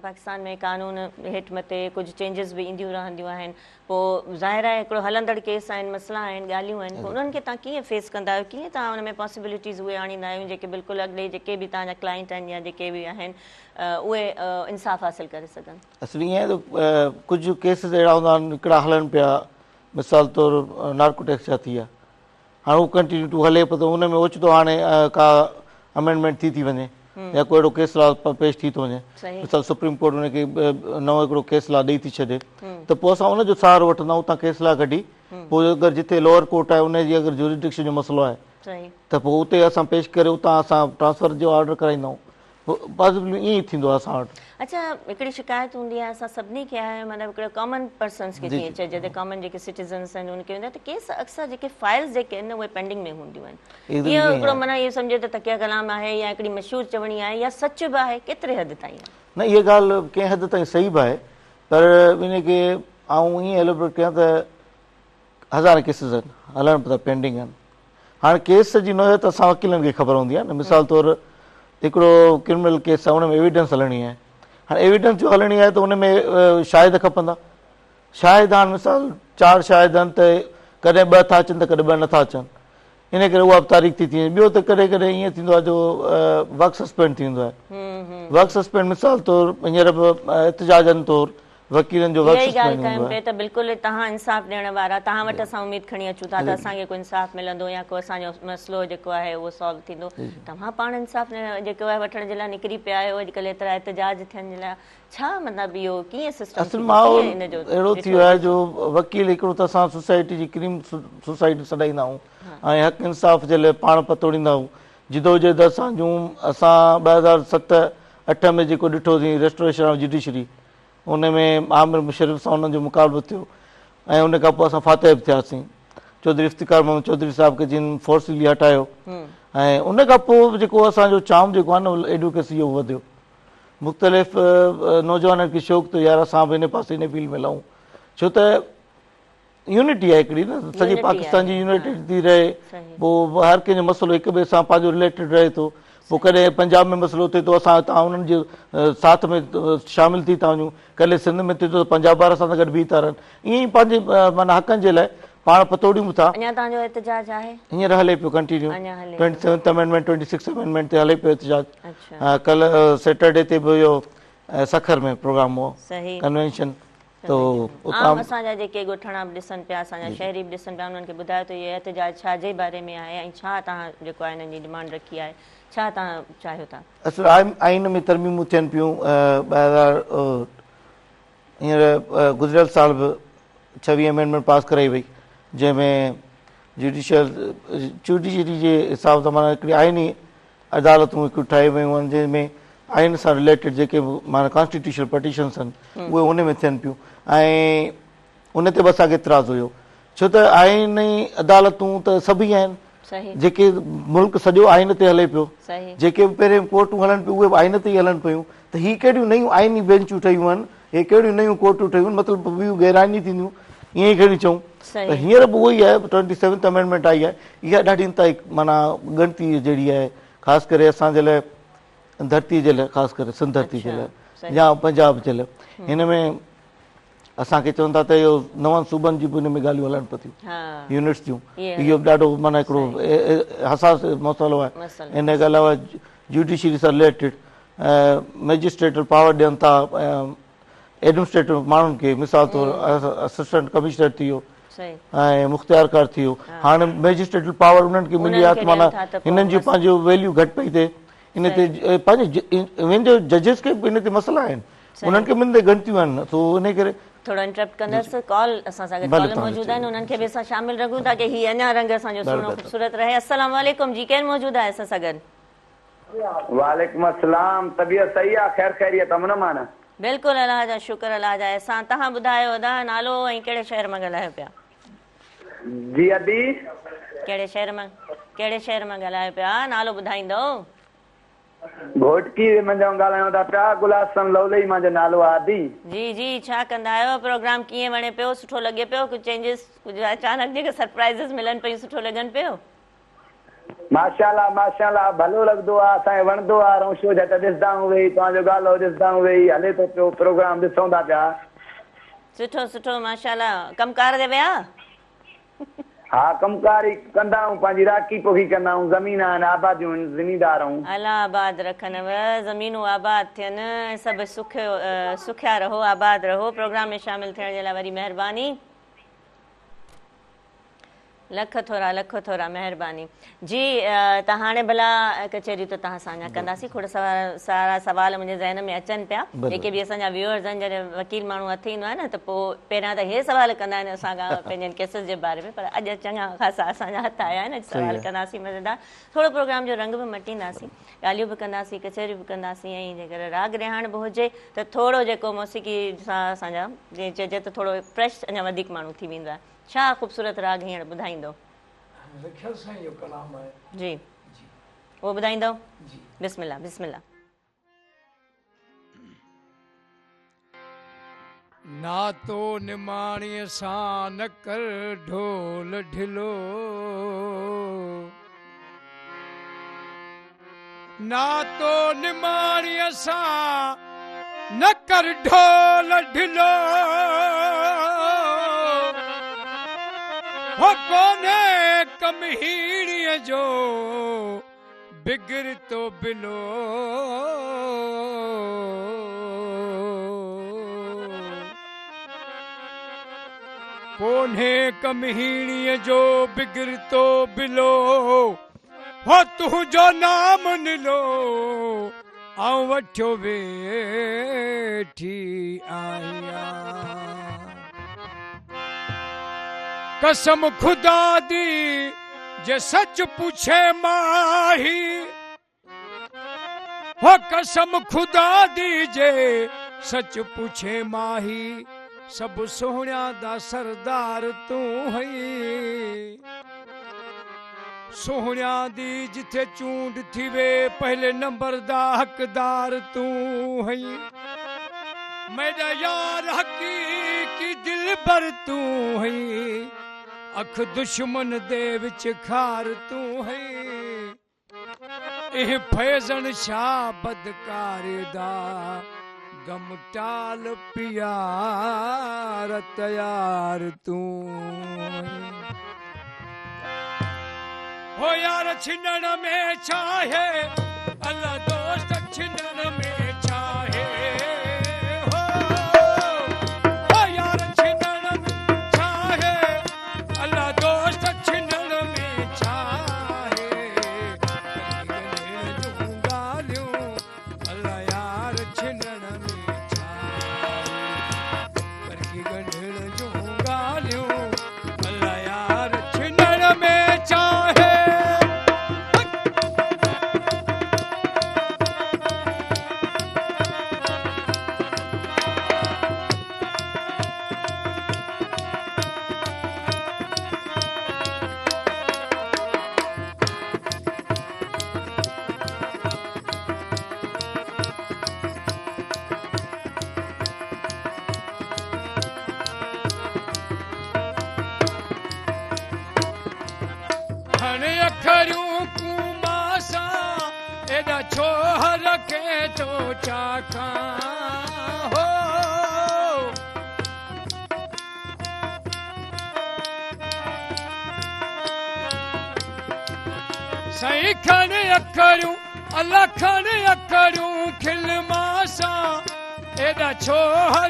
پاڪستان ۾ قانون هيٺ مٿي ڪجهه چينجز به اينديون رهنديون آهن پوء ظاهر آهي هڪڙو هلندڙ ڪيس آهن مسئلا آهن ڳالهيون آهن پوء انهن کي توهان ڪيئن فيس ڪندا آهيو ڪيئن توهان ان ۾ پاسيبلٽيز اهي آڻيندا آهيو جيڪي بلڪل اڳلي جيڪي به توهان جا ڪلائنٽ آهن يا جيڪي به آهن اهي انصاف حاصل ڪري سگهن. اصل ائين آهي ته ڪجهه ڪيسز اهڙا هوندا آهن هڪڙا هلن پيا مثال طور نارڪوٽڪس جا ٿي ويا هاڻي اهو ڪنٽينيو ٽو هلي پيو ته ان ۾ اوچتو هاڻي ڪا امينڊمينٽ ٿي ٿي وڃي يا ڪو اهڙو ڪيس لا پيش ٿي ٿو وڃي مثال سپريم ڪورٽ ان کي نئون هڪڙو ڪيس لا ڏئي ٿي ڇڏي ته پوء اسان ان جو سهارو وٺندا آهيون اتان ڪيس لا ڪڍي پوء اگر جتي لوئر ڪورٽ آهي ان جي اگر جورسڊڪشن جو مسئلو آهي ته پوء اتي اسان پيش ڪري اتان اسان ٽرانسفر جو آرڊر ڪرائيندا آهيون پاسيبل ائين ئي ٿيندو آهي اسان وٽ. اڇا هڪڙي شڪايت هوندي آهي اسان سڀني کي آهي مطلب هڪڙو ڪامن پرسنس کي جيئن چئجي ته ڪامن جيڪي سٽيزنس آهن ان کي هوندي آهي ته ڪيس اڪثر جيڪي فائلز جيڪي آهن نه اهي پينڊنگ ۾ هونديون آهن اهو هڪڙو معنيٰ اهو سمجهي ته تڪيه ڪلام آهي يا هڪڙي مشهور چوڻي آهي يا سچ به آهي ڪيتري حد تائين آهي؟ نه اها ڳالهه ڪنهن حد تائين صحيح به آهي پر ان کي آئون ائين ايلوبريٽ ڪيان ته هزارين ڪيسز آهن هلن پيا پينڊنگ آهن هاڻي ڪيس جي نوعيت اسان وڪيلن کي خبر هوندي آهي نه مثال طور هڪڙو ڪرمنل ڪيس آهي ان ۾ ايويڊنس هلڻي آهي هاڻي ايويڊنس جو هلڻي آهي ته ان ۾ شاهد کپندا شاهد هاڻي مثال چار شاهد آهن ته ڪڏهن ٻه ٿا اچن ته ڪڏهن ٻه نٿا اچن ان ڪري اها به تاريخ ٿي ٿي وڃي ٻيو ته ڪڏهن ڪڏهن ائين ٿيندو آهي جو ورڪ سسپينڊ ٿي ويندو آهي ورڪ سسپينڊ مثال طور هينئر به احتجاجن طور وڪيلن جو ورڪ اها ئي ڳالهه سسپينڊ ڪيم هوندو پئي آهي. ته بلڪل توهان انصاف ڏيڻ وارا توهان وٽ اسان اميد کڻي اچون ٿا ته اسان کي ڪو انصاف ملندو يا ڪو اسان جو مسئلو جيڪو آهي اهو سالو ٿيندو توهان پاڻ انصاف جيڪو آهي وٺڻ جي لاء نڪري پيا آهيو اڄڪلهه ايترا احتجاج ٿين جي لاء ڇا مطلب اهو ڪيئن سسٽم اصل ٿيندو ماحول ڪيئن ان جو اهڙو ٿي ڏٺو ويو آهي جو وڪيل هڪڙو ته اسان سوسائٽي جي ڪريم سوسائٽي سڏائيندا آهيون ۽ حق انصاف جي لاء پاڻ پتوڙيندا آهيون جدوجهد اسان جون اسان 2007 8 ۾ جيڪو ڏٺوسين ريسٽوريشن آف جڊيشري ان ۾ آمر مشرف سان انهن جو مقابلو ٿيو ۽ ان کان پوء اسان فاتح به ٿياسين چوڌري افتخار محمد چوڌري صاحب کي جن فورسلي هٽايو ۽ ان کان پوء جيڪو اسان جو چام جيڪو آهي نه ايڊوڪيسي جو وڌيو مختلف نوجوانن کي شوق ٿيو يار اسان به ان پاسي ان فيلڊ ۾ لهون ڇو ته يونٽي آهي هڪڙي نه سڄي پاڪستان جي يونٽي ٿي رهي پوء هر ڪنهن جو مسئلو هڪ ٻئي سان پنهنجو رليٽيڊ رهي ٿو پوء ڪڏهن پنجاب ۾ مسئلو ٿئي ٿو اسان هتان انهن جي ساٿ ۾ شامل ٿي ٿا وڃون ڪڏهن سنڌ ۾ ٿئي ٿو ته پنجاب وارا اسان سان گڏ بيهي ٿا رهن ائين ئي پنهنجي معنيٰ حقن جي لاء پاڻ پتوڙيون به ٿا. اڃا توهان جو احتجاج آهي؟ هينئر هلي پيو ڪنٽينيو اڃا هلي پيو. Twenty seventh amendment twenty six amendment تي هلي پيو احتجاج. ڪلهه سيٽرڊي تي به اهو سکر ۾ پروگرام هو ڪنوينشن ته اتان عام اسان جا جيڪي ڳوٺاڻا به ڏسن پيا اسان جا شهري به ڏسن پيا انهن کي ٻڌايو ته اهو احتجاج ڇا جي باري ۾ آهي ۽ ڇا توهان جيڪو آهي انهن جي ڊمانڊ رکي آهي ڇا توهان چاهيو ٿا؟ اصل آئين ۾ ترميمون ٿين پيون 2000 هينئر گذريل سال به ڇويهه امينڊمينٽ پاس ڪرائي وئي جنهن ۾ جوڊيشل جوڊيشري جي حساب سان معنيٰ هڪڙي آئيني عدالتون هڪڙيون ٺاهيون ويون آهن جنهن ۾ آئين سان رليٽيڊ جيڪي به معنيٰ ڪانسٽيٽيوشنل پٽيشنس آهن اهي ان ۾ ٿين پيون ۽ ان تي به اسان کي اعتراض هيو ڇو ته آئيني عدالتون ته سڀئي آهن جيڪي ملڪ سڄو آئين تي هلي پيو جيڪي به پهرين ڪورٽون هلن پيون اهي به آئين تي ئي هلن پيون ته هي ڪهڙيون نيون آئيني بينچون ٺهيون آهن هي ڪهڙيون نيون ڪورٽون ٺهيون آهن مطلب ٻيون غير آئيني ٿينديون ائين ئي کڻي چئون ته هينئر به اهو ئي آهي ٽوئنٽي سيونٿ امينڊمينٽ آئي آهي اها ڏاڍي انتهائي معنيٰ ڳڻتي جهڙي آهي خاص ڪري اسان جي لاء ڌرتي جي لاء خاص ڪري سنڌ ڌرتي جي لاء يا پنجاب جي لاء هن ۾ اسان کي چون ٿا ته اهو نون صوبن جي به ان ۾ ڳالهيون هلن پيون يونٽس جون اهو به ڏاڍو معنيٰ هڪڙو حساس مسئلو آهي ان کان علاوه جوڊيشري سان رليٽيڊ مئجسٽريٽ پاور ڏين ٿا ايڊمنسٽريٽو ماڻهن کي مثال طور اسسٽنٽ ڪمشنر ٿي ويو ۽ مختيارڪار ٿي ويو هاڻي مئجسٽريٽ پاور انهن کي ملي آهي ته معنيٰ هنن جي پنهنجو ويليو گهٽ پئي ٿئي ان تي پنهنجي ايون جو ججز کي به ان تي مسئلا آهن انهن کي به ان تي ڳڻتيون آهن سو ان ڪري ٿورو انٽرپٽ ڪندس ڪال اسان سان گڏ ڪالر موجود آهن انهن کي به اسان شامل رکون تاڪه هي اڃا رنگ اسان جو سهڻو خوبصورت رهي السلام عليڪم جي ڪير موجود آهي اسان سان گڏ. وعليڪم السلام طبيعت صحيح آ خير خيريت امن امان. بلڪل الله جا شڪر الله جا احسان توهان ٻڌايو ادا نالو ۽ ڪهڙي شهر مان ڳالهايو پيا. جي ادي. ڪهڙي شهر مان ڪهڙي شهر مان ڳالهايو پيا نالو ٻڌائيندؤ؟ گهوٽڪي منجهان ڳالهايون ٿا پيا گل حسن لولئي منهنجو نالو آ ادي. جي جي ڇا ڪندا آهيو پروگرام ڪيئن وڻي پيو سٺو لڳي پيو ڪجهه چينجز ڪجهه اچانڪ جيڪي سرپرائزز ملن پيون سٺو لڳن پيو. ماشاءالله ماشاءالله ڀلو لڳدو آ اسان کي وڻدو آ رئون شو جهٽ ڏسدا آهيون ويهي توهان جو ڳالهو ڏسدا آهيون ويهي هلي ٿو پيو پروگرام ڏسون ٿا پيا. سٺو سٺو ماشاءالله ڪم ڪار تي ويا. ها ڪم ڪار ئي ڪندا آهيون پنهنجي راکي پوکي ڪندا آهيون زمين آهن آباديون آهن زميندار آهيون. الله آباد رکنو زمينون آباد ٿين ۽ سڀ سکيو سکيا رهو آباد رهو پروگرام ۾ شامل ٿيڻ جي لاء وڏي مهرباني. لک ٿورا لک ٿورا مهرباني جي ته هاڻي ڀلا ڪچهري ته توهان سان اڃا ڪنداسين کوڙ سارا سوال منهنجي ذهن ۾ اچن پيا جيڪي به اسان جا ويوئرز آهن جڏهن وڪيل ماڻهو هٿ ايندو آهي نه ته پوء پهريان ته هي سوال ڪندا آهن اسان کان پنهنجن ڪيسز جي باري ۾ پر اڄ چڱا خاصا اسان جا هٿ آيا آهن اڄ سوال ڪنداسين مزيدار ٿورو پروگرام جو رنگ به مٽينداسين ڳالهيون به ڪنداسين ڪچهريون به ڪنداسين ۽ جيڪر راڳ رهاڻ به هجي ته ٿورو جيڪو موسيقي سان اسان جا جيئن چئجي ته ٿورو فريش اڃا وڌيڪ ماڻهو ٿي ويندو آهي ڇا خوبصورت راڳ هينئر ٻڌائيندو. رکيل سائين جو ڪلام آهي. جي اهو ٻڌائيندو. جي. بسم الله بسم الله. ناتو نماڻيء سان نه ڪر ڍول ڍلو. ناتو نماڻيء سان نه ڪر ڍول ڍلو. هو ڪونهي ڪم هيڻيء جو بگڙتو بلو. ڪونهي ڪم هيڻيء جو بگڙتو بلو. هو تنهنجو نام نلو آئون وٺيو ويٺي آهيان. قسم خدا the جي سچ پڇي ماهي. هو قسم خدا the جي سچ پڇي ماهي. سڀ سهڻيان دا سردار تون هئين. سهڻيان the جٿي چونڊ ٿيوي پهلي نمبر دا حقدار تون هئين. ميڏا يار حقيقي دلبر تون هئين. اک دشمن the وچ خار تون هئين. اي فيضڻ شاهه بدڪار دا غم ٽال پيار تيار تون هو يار ڇنڻ ۾ ڇاهي الله دوست ڇنڻ ۾ ڇاهي هو هو يار ڇنڻ ۾ ڇاهي الله دوست ڇنڻ ۾ ڇاهي ڳنڍڻ جون ڳالهيون الله يار ڇنڻ ۾ ڇاهي پرکي ڳنڍڻ جون ڳالهيون الله يار ڇنڻ ۾ ڇاهي. کڻ اکريون ڪون سان ايڏا ڇو رکين ٿو چاڪان هو. سائين کڻ اکريون الله کڻ اکريون کل مان سان ايڏا ڇو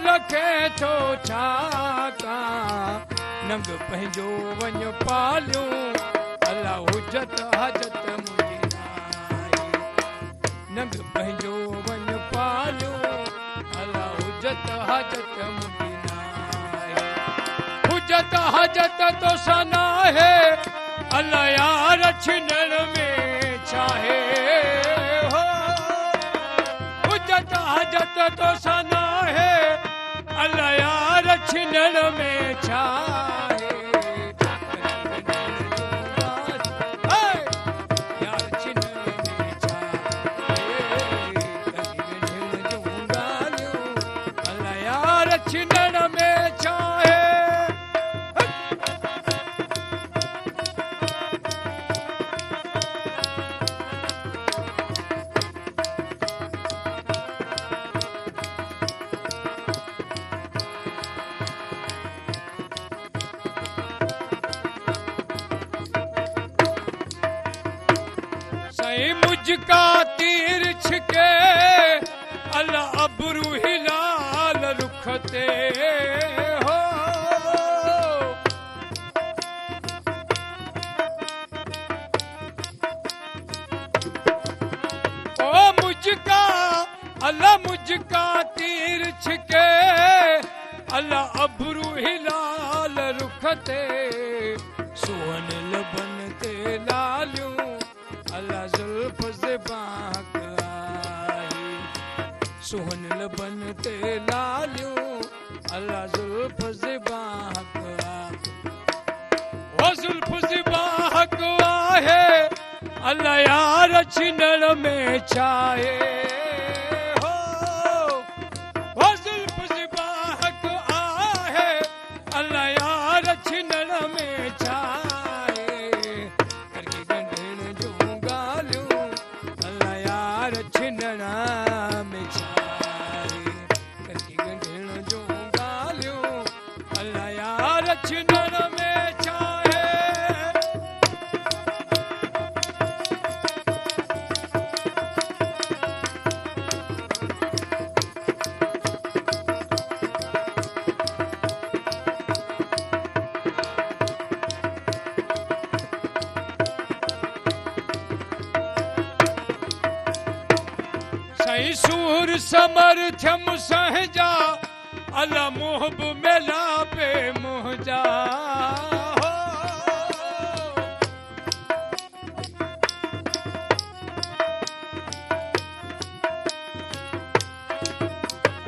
رکين ٿو ڇاڪان ننگ پنهنجو وڃ پاليون الله حجت حاجت منهنجي ناهي ننگ پنهنجو وڃ پاليون الله حجت حاجت منهنجي ناهي حجت حاجت توسان ناهي الله يار ڇنڻ ۾ ڇاهي هو حجت حاجت توسان ناهي الله يار ڇنڻ ۾ ڇاهي. मुझका तीर छिके, अला अबरू हिलाल रुख ते हो। ओ मुझका अला मुझका तीर छिके, अला अबरू हिलाल रुख ते, सुहन लबन ते लालियूं, अला ज़ुल्फ़ ज़बाक आहे, सुहन लबन ते लालियूं, अला ज़ुल्फ़ ज़बाक ओ ज़ुल्फ़ ज़बाक आहे, अला यार छिनण में छाए हो, ओ ज़ुल्फ़ ज़बाक आहे, अला यार छिनण में छाए, करके गंढण जूं ॻाल्हियूं, अला यार छिनण में छाए, करके गंढण जूं ॻाल्हियूं, अला यार छिनण में छाए। साईं सूर समर थियम सहजा, अला मुहब मेला पे मुंहिंजा हो।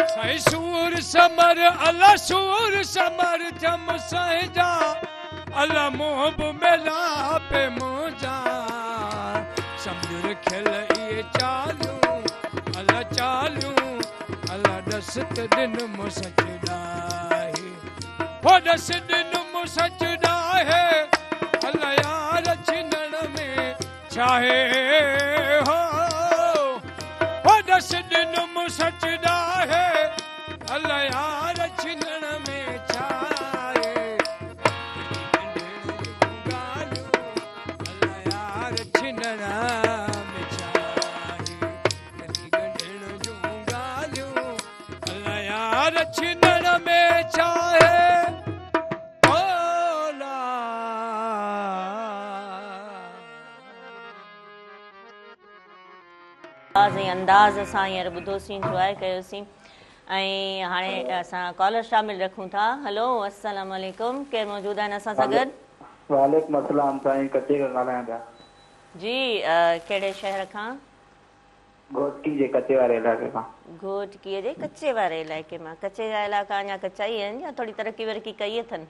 साईं सूर समर अला सूर समर थियम सहजा, अला मुहब मेला पे मुंहिंजा, सम्झ रखियल इहे चालियूं, अला चालियूं, अला ॾस त ॾिनमु सच ॾाहे, हो ॾस ॾिनमु सच ॾाहे, अला यार छिनण में छाहे हो, हो ॾस ॾिनमु सच ॾाहे, अला यार छिनण में छाहे, अला यार छिनण में छाहे, गंढण जूं ॻाल्हियूं, अला यार छिनण में छाहे। आवाज़ ऐं अंदाज़ सां हींअर ॿुधोसीं, इंजॉय कयोसीं। ऐं हाणे असां कॉलर शामिल रखूं था। हलो, अस्सलाम वालेकुम, केरु मौजूदु आहिनि असां सां गॾु? वालेकुम अस्सलाम साईं, कचे खां ॻाल्हायां पिया। जी, कहिड़े शहर खां? घोटकी जे कचे वारे इलाइक़े खां। घोटकीअ जे कचे वारे इलाइक़े मां। कचे जा इलाइक़ा अञा कचा ई आहिनि या थोरी तरक़ी वरक़ी कई अथनि?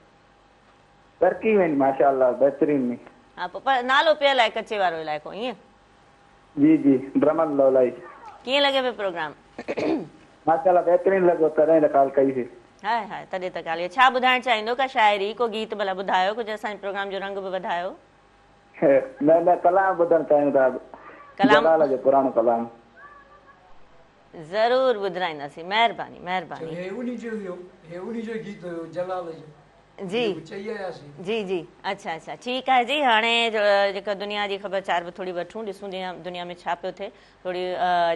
तरक़ी आहिनि माशाअल्लाह, बहितरीन। हा, पोइ पर नालो पियल आहे कचे वारो इलाइक़ो, ईअं? जी जी, ब्रह्मन लोलाई। कीअं लॻे पियो प्रोग्राम? माशाअल्लाह बहितरीन लॻो, तॾहिं त कॉल कई सी। हाय हाय, तॾहिं त कॉल। छा ॿुधाइण चाहींदो? का शाइरी, को गीत भला ॿुधायो, कुझु असांजे प्रोग्राम जो रंग बि वधायो। न न, कलाम ॿुधणु चाहियूं था। कलाम? जलाल जो पुराणो कलाम। ज़रूरु ॿुधाईंदासीं, महिरबानी महिरबानी। हे उन्ही जो हुयो, हे उन्ही जो गीत हुयो जलाल जो। जी चई आयासीं। जी जी, अच्छा अच्छा, ठीकु आहे जी। हाणे जेका दुनिया जी ख़बर चार बि थोरी वठूं, ॾिसूं दुनिया में छा पियो थिए। थोरी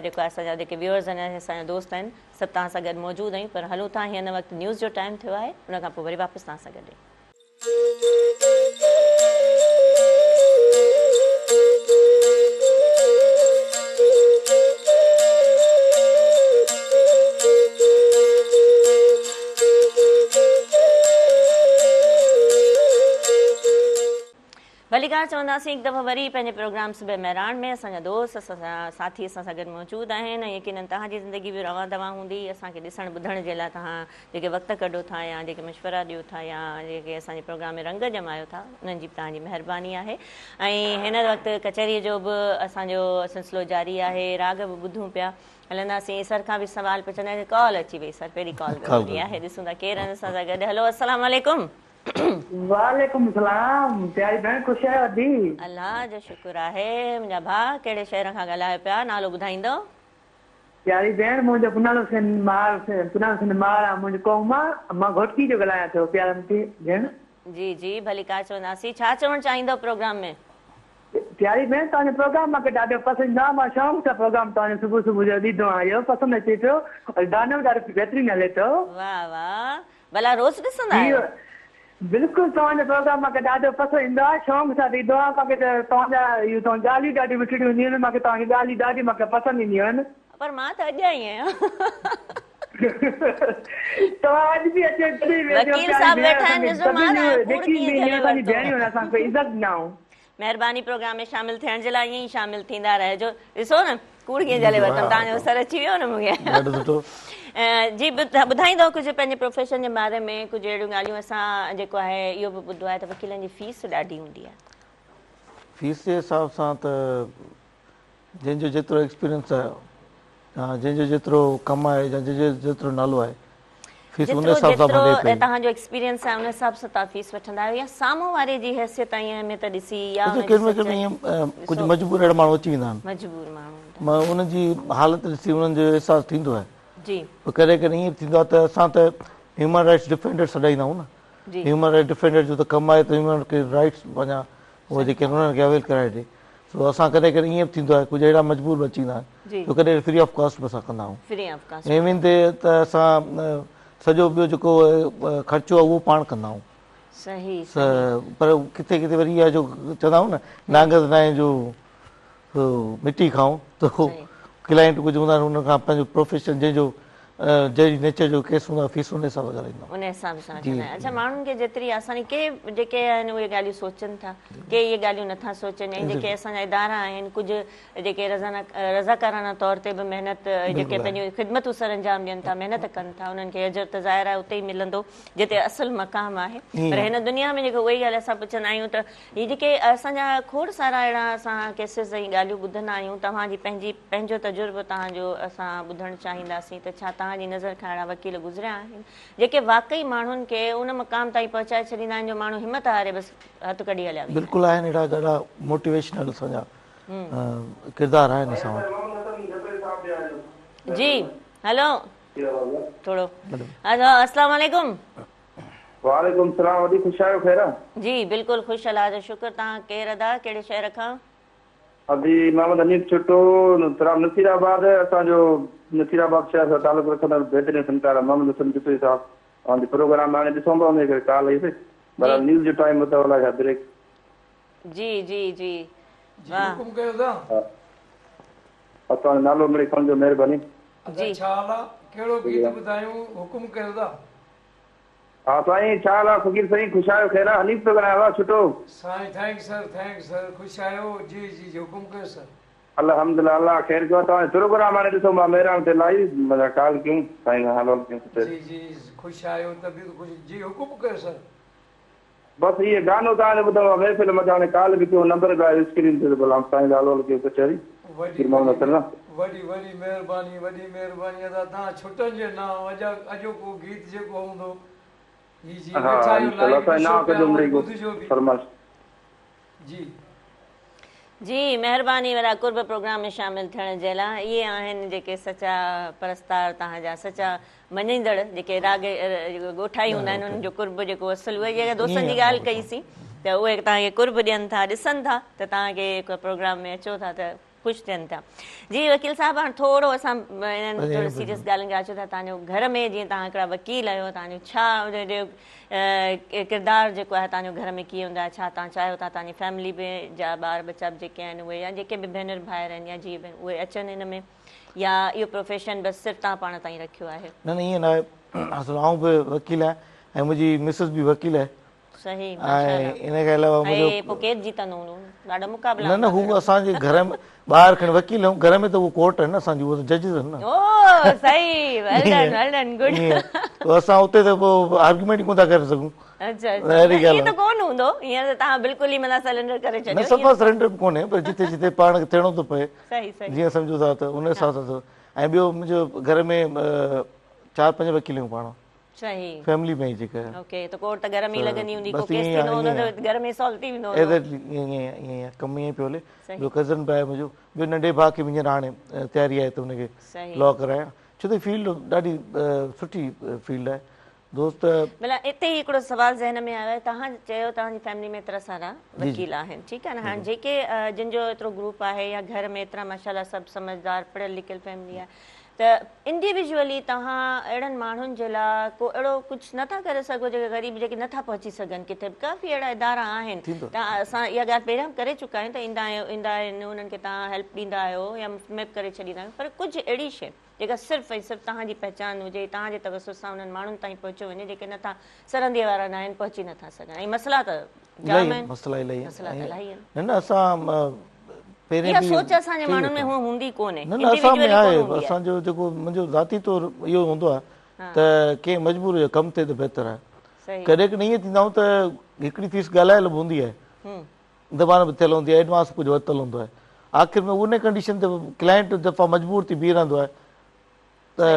जेको असांजा जेके व्यूअर्स आहिनि, असांजा दोस्त आहिनि, सभु तव्हां सां गॾु मौजूदु आहियूं। पर हलूं था, हिन वक़्तु न्यूज़ जो टाइम थियो आहे, उन खां पोइ वरी वापसि तव्हां सां गॾु। भलीकार चवंदासीं हिकु दफ़ो वरी पंहिंजे प्रोग्राम सुबह मेहरान में असांजा दोस्त, असांजा साथी असां सां गॾु मौजूदु आहिनि ऐं यकीनन तव्हांजी ज़िंदगी बि रवां दवां हूंदी। असांखे ॾिसण ॿुधण जे लाइ तव्हां जेके वक़्तु कढो था या जेके मशवरा ॾियो था या जेके असांजे प्रोग्राम में रंग ॼमायो था, उन्हनि जी बि तव्हांजी महिरबानी आहे। ऐं हिन वक़्तु कचहरीअ जो बि असांजो सिलसिलो जारी आहे, राग बि ॿुधूं पिया। हलंदासीं, सर खां बि सवाल पुछंदासीं। कॉल अची वई सर, पहिरीं कॉल वरी आहे, ॾिसूं था केरु आहिनि असां सां गॾु। हलो, अस्सलाम वालेकुम। वालेकुम सलाम, प्यारी भेण, ख़ुशि आहियो अदी? अल्लाह जो शुक्र आहे। मुंहिंजा भाउ, कहिड़े शहर खां ॻाल्हायो पिया, नालो ॿुधाईंदो? प्यारी भेण, मुंहिंजो पुनाल हुसैन मार, पुनाल हुसैन मार आहे मुंहिंजो क़ौम आहे, मां घोटकी जो ॻाल्हायां थो। प्यारा भेण जी जी, भली का चवंदासीं। छा चवणु चाहींदो प्रोग्राम में? پياري ڀيڻ توهان جو پروگرام مان کي ڏاڍو پسند آ مان شوق سان پروگرام توهان جو صبح صبح جو ڏيندو آهيان اهو پسند اچي پيو اور گانو به ڏاڍو بهترين هلي ٿو. واه واه ڀلا روز ڏسندا جي آهيو. بلڪل توهان جو پروگرام مان کي ڏاڍو پسند ايندو آهي شوق سان ڏيندو آهيان مان کي ته توهان جا اهو توهان ڳالهيون ڏاڍيون مٺڙيون هونديون آهن مان کي توهان جي ڳالهيون ڏاڍيون مان کي پسند اينديون آهن. پر مان ته اڄ آئي آهيان. توهان اڄ به اچو جڏهن به اچو وڪيل پياري صاحب ڀيڻ ويٺا اسان آهن کي ڏسو مان سڀني توهان جون ڪوڙ جيڪي ڪيئن به جهلي اسان جي ورتو. ڀيڻيون آهن اسان کي عزت ڏنائون. مهرباني پروگرام ۾ شامل ٿيڻ جي لاء ائين ئي شامل ٿيندا رهجو ڏسو نه ڪوڙ ڪيئن جهلي ورتم توهان جو اثر اچي ويو نه مون کي. ڏاڍو سٺو. جي ٻڌائيندؤ ڪجهه پنهنجي پروفيشن جي باري ۾ ڪجهه اهڙيون ڳالهيون اسان جيڪو آهي اهو به ٻڌو آهي ته وڪيلن جي فيس ڏاڍي هوندي آهي. فيس جي حساب سان ته جنهن جو جيترو ايڪسپيرينس آهي يا جنهن جو جيترو ڪم آهي يا جنهن جو جيترو نالو آهي فيس ان جيترو حساب سان جيترو هلي پئي. توهان جو ايڪسپيرينس آهي ان حساب سان توهان فيس وٺندا آهيو يا سامهون واري جي حيثيت ۽ اهميت ڏسي يا ڏسو ان جي ڪنهن مهل سچائي ائين ڪجهه ڏسو مجبور اهڙا ماڻهو اچي ويندا آهن مجبور ماڻهو هوندا آهن. مان انهن جي حالت ڏسي انهن جو احساس ٿيندو آهي جي. پر ڪڏهن ڪڏهن ائين به ٿيندو آهي ته اسان ته هيومن رائٽس ڊفينڊر سڏائيندا آهيون نه جي. هيومن رائٽس ڊفينڊر جو ته ڪم آهي ته هيومن رائٽس پنهنجا اهي جيڪي آهن انهن کي اويل ڪرائي ڏي سو اسان ڪڏهن ڪڏهن ائين به ٿيندو آهي ڪجهه اهڙا مجبور به اچي ويندا آهن جو ڪڏهن فري آف ڪاسٽ به اسان ڪندا آهيون فري آف ڪاسٽ ۽ ويندي ته اسان سڄو ٻيو جيڪو خرچو آهي اهو پاڻ ڪندا آهيون صحيح صحيح پر ڪٿي ڪٿي وري اها جو چوندا آهيون نه نانگ ته ناهي جو مٽي کائون ته ڪلائنٽ ڪجهه هوندا آهن انهن کان پنهنجو پروفيشن جنهن جو جهڙي نيچر جو ڪيس هوندو آهي فيس ان حساب سان ڳالهائيندا آهيون. ان حساب سان وٺندا آهيون. اڇا ماڻهن کي جيتري آساني ڪي جيڪي آهن اهي ڳالهيون سوچن ٿا ڪي اهي ڳالهيون نٿا سوچن ۽ جيڪي اسان جا ادارا آهن ڪجهه جيڪي رضاڪارانه طور تي به محنت جيڪي پنهنجون خدمتون سر انجام ڏين ٿا محنت ڪن ٿا انهن کي اجر ته ظاهر آهي اتي ئي ملندو جتي اصل مقام آهي پر هن دنيا ۾ جيڪو اهي ڳالهه اسان پڇندا آهيون ته هي جيڪي اسان جا کوڙ سارا اهڙا اسان ڪيسز ۽ ڳالهيون ٻڌندا آهيون توهان جي پنهنجي پنهنجو تجربو توهان جو اسان ٻڌڻ چاهينداسين ته ڇا توهان جي نظر کان اهڙا وڪيل گذريا آهن جيڪي واقعي ماڻهن کي ان مقام تائين پهچائي ڇڏيندا آهن جو ماڻهو همت هاري بس هٿ ڪڍي هليا ويندا آهن. بلڪل آهن اهڙا ڏاڍا موٽيويشنل اسان جا ڪردار آهن اسان وٽ. جي هلو ٿورو السلام عليڪم. وعليڪم السلام وڏي خوش آهيو خير آ. جي بلڪل خوش الله جو شڪر توهان ڪير ادا ڪهڙي شهر کان. ادي محمد حنيف ڇٽو فرام نصير آباد اسان جو نصير آباد شهر سان تعلق رکندڙ بهترين فنڪار محمد حسن جتوئي صاحب اوهان جي پروگرام هاڻي ڏسون پيا ان جي ڪري ڪال آئي سي بهرحال نيوز جو ٽائيم اٿو الائي ڇا بريڪ. جي جي جي جي حڪم ڪيو ادا. اسان جو نالو مڙئي کڻجو مهرباني. ادا ڇا حال آ ڪهڙو گيت ٻڌايون حڪم ڪيو ادا. ها سائين ڇا حال آ فقير سائين خوش آهيو خير آ حنيف ٿو ڳالهايان ادا ڇٽو. سائين thank sir thank سر خوش آهيو جي جي جي حڪم ڪيو سر. الحمدلله الله خير ڪيو توهان جو پروگرام هاڻي ڏٺو مان مهراڻ تي لائيو منا ڪال ڪيون سائين سان حال احوال ڪيون سٺي. جي جي خوش آهيو طبيعت خوش جي حڪم ڪيو سر. بس هي گانو توهان جو ٻڌو آ محفل منجهه هاڻي ڪال به ڪيو نمبر به آيو اسڪرين تي ته ڀلا سائين سان حال احوال ڪيون ڪچهري وڏي پير محمد وڏي حسن سان. وڏي وڏي مهرباني وڏي مهرباني ادا توهان ڇٽن جي نانء اڄ اڄوڪو گيت جيڪو هوندو هي جي ها ويٺا آهيو انشاء الله لائيو سائين ڏسو نانء پيا ڪجو ۽ مڙئي ڪو ٻڌجو به. فرمائش. جي. جي مهرباني وڏا قرب پروگرام ۾ شامل ٿيڻ جي لاء اهي آهن جيڪي سچا پرستار توهان جا سچا مڃيندڙ جيڪي راڳ ڳوٺائي هوندا آهن انهن جو قرب جيڪو اصل اهي جيڪا دوستن جي ڳالهه ڪئي سين ته اهي توهان کي قرب ڏين ٿا ڏسن ٿا ته توهان کي پروگرام ۾ اچو ٿا ته خوش ٿين ٿا جي وڪيل صاحب هاڻ ٿورو اسان انهن ٿورو سيريس ڳالهين کي اچون ٿا توهان جو گهر ۾ جيئن توهان هڪڙا وڪيل آهيو توهان جو ڇا ڪردار جيڪو آهي توهان جو گهر ۾ ڪيئن هوندو آهي ڇا توهان چاهيو ٿا توهان جي فيملي به جا ٻار ٻچا به جيڪي آهن اهي يا جيڪي به ڀينر ڀائر آهن يا جي اهي اچن ان ۾ يا اهو پروفيشن بس صرف توهان پاڻ تائين رکيو آهي؟ نه نه ائين ناهي اصل آئون به وڪيل آهيان ۽ منهنجي مسز به وڪيل آهي. صحيح ماشاءالله. ۽ ان کان علاوه منهنجو ۽ پوء ڪير جيتندو هوندو ڏاڍا مقابلا نه نه هو اسان جي گهر ۾ ٻاهر کڻي وڪيل آهيون گهر ۾ ته هو ڪورٽ آهن نه اسان جي هو ته ججز آهن نه. او صحيح well done well done good. پوء اسان اتي ته پوء آرگيومينٽ ئي ڪونه ٿا ڪري سگهون. اڇا اڇا نه ائين ته ڪونه هوندو هينئر ته توهان بلڪل ئي معنيٰ سرينڊر ڪري ڇڏيو. نه صفا سرينڊر به ڪونهي پر جتي جتي پاڻ کي ٿيڻو ٿو پئي صحيح صحيح جيئن سمجهو ٿا ته ان حساب سان ٿو ۽ ٻيو منهنجو گهر ۾ چار پنج وڪيل آهيون پاڻ صحيح فيملي ۾ ئي جيڪا اوڪي ته ڪورٽ ته گهر ۾ ئي لڳندي هوندي ڪو ڪيس ٿيندو هوندو ته گهر ۾ سالو ٿي ويندو هوندو. ايگزيڪٽلي ائين ائين ائين ڪم ائين پيو هلي ٻيو ڪزن به آهي منهنجو ٻيو ننڍي ڀاء کي به هينئر هاڻي تياري آهي ته ان کي لا ڪرايان ڇو ته فيلڊ ڏاڍي سٺي فيلڊ آهي. دوست. ڀلا اتي ئي هڪڙو سوال ذهن ۾ آيو آهي توهان چيو توهان جي فيملي ۾ ايترا سارا وڪيل آهن ٺيڪ آهي نه هاڻ جيڪي جن جو ايترو گروپ آهي يا گهر ۾ ايترا ماشاءالله سڀ سمجهدار پڙهيل لکيل فيملي آهي ته انڊيويجوئلي توهان اهڙن ماڻهن جي لاء ڪو اهڙو ڪجهه نٿا ڪري سگهو جيڪي غريب جيڪي نٿا پهچي سگهن ڪٿي به ڪافي اهڙا ادارا آهن ته اسان اها ڳالهه پهريان به ڪري چڪا آهيون ته ايندا ايندا آهن انهن کي توهان هيلپ ڏيندا آهيو يا مفت ۾ به ڪري ڇڏيندا آهيو پر ڪجهه اهڙي شيء جيڪا صرف ۽ صرف توهان جي پهچان هجي توهان جي توسط سان انهن ماڻهن تائين پهچيو وڃي جيڪي نٿا سرنديء وارا ناهن پهچي نٿا سگهن ۽ مسئلا ته جام آهن مسئلا الاهي مسئلا ته الاهي آهن نه نه اسان پهرين اها سوچ اسان جي ماڻهن ۾ هونء هوندي ڪونهي نه نه اسان ۾ آهي اسان جو جيڪو منهنجو ذاتي طور اهو هوندو آهي ته ڪنهن مجبور جو ڪم ٿئي ته بهتر آهي ڪڏهن ڪڏهن ائين ٿيندا آهيون ته هڪڙي فيس ڳالهايل به هوندي آهي زبان به ٿيل هوندي آهي ايڊوانس ڪجهه ورتل هوندو آهي آخر ۾ ان ڪنڊيشن تي ڪلائنٽ دفعا مجبور ٿي بيهي رهندو آهي ته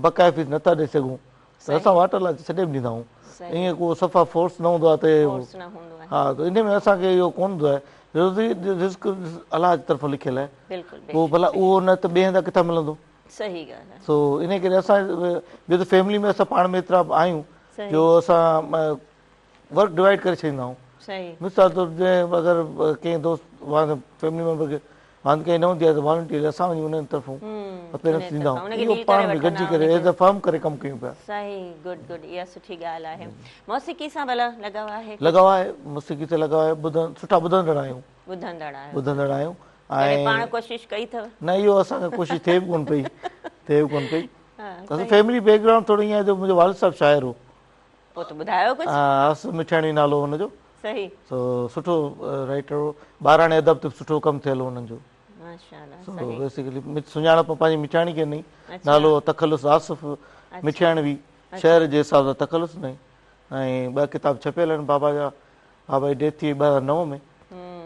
بقايا فيس نٿا ڏئي سگهون ته اسان واٽر لاء ڇڏي به ڏيندا آهيون ائين ڪو صفا فورس نه هوندو آهي ته ها ته ان ۾ اسان کي اهو ڪونه هوندو آهي روزي رزق الله جي طرفان لکيل آهي پوء ڀلا اهو نه ته ٻئي هنڌ ڪٿان ملندو صحيح ڳالهه آهي سو ان ڪري اسان ٻيو ته فيملي ۾ اسان پاڻ ۾ ايترا آهيون جو اسان ورڪ ڊوائيڊ ڪري ڇڏيندا آهيون صحيح مثال طور جنهن اگر ڪنهن دوست فيملي ميمبر کي واندڪائي نه هوندي آهي ته والنٽيئر اسان وڃي انهن طرفون اپيئرنس ڏيندا آهيون اهو پاڻ ۾ گڏجي ڪري ايز اي فرم ڪري ڪم ڪيون پيا. صحيح گڊ گڊ اها سٺي ڳالهه آهي موسيقي سان ڀلا لڳاء آهي؟ لڳاء آهي موسيقي سان لڳاء آهي ٻڌڻ سٺا ٻڌندڙ آهيون ٻڌندڙ آهيو ٻڌندڙ آهيون ۽ پاڻ ڪوشش ڪئي اٿو؟ نه اهو اسان کان ڪوشش ٿئي به ڪونه پئي ٿئي به ڪونه پئي اسان فيملي بيڪ گرائونڊ ٿورو ائين آهي جو منهنجو والد صاحب شاعر هو پوء ته ٻڌايو ڪجهه. ها آصف مٺياڻي نالو هو هن جو. صحيح. سو سٺو رائيٽر هو. ٻاراڻي ادب تي به سٺو ڪم ٿيل هو هنن جو. ماشاءالله سو صحيح. بيسيڪلي سڃاڻپ پنهنجي مٺياڻي کي ڏني. نالو تخلص آصف مٺياڻوي شهر جي حساب سان تخلص ڏنائين ۽ ٻه ڪتاب ڇپيل آهن بابا جا. بابا جي ڊيٿ ٿي وئي 2009 ۾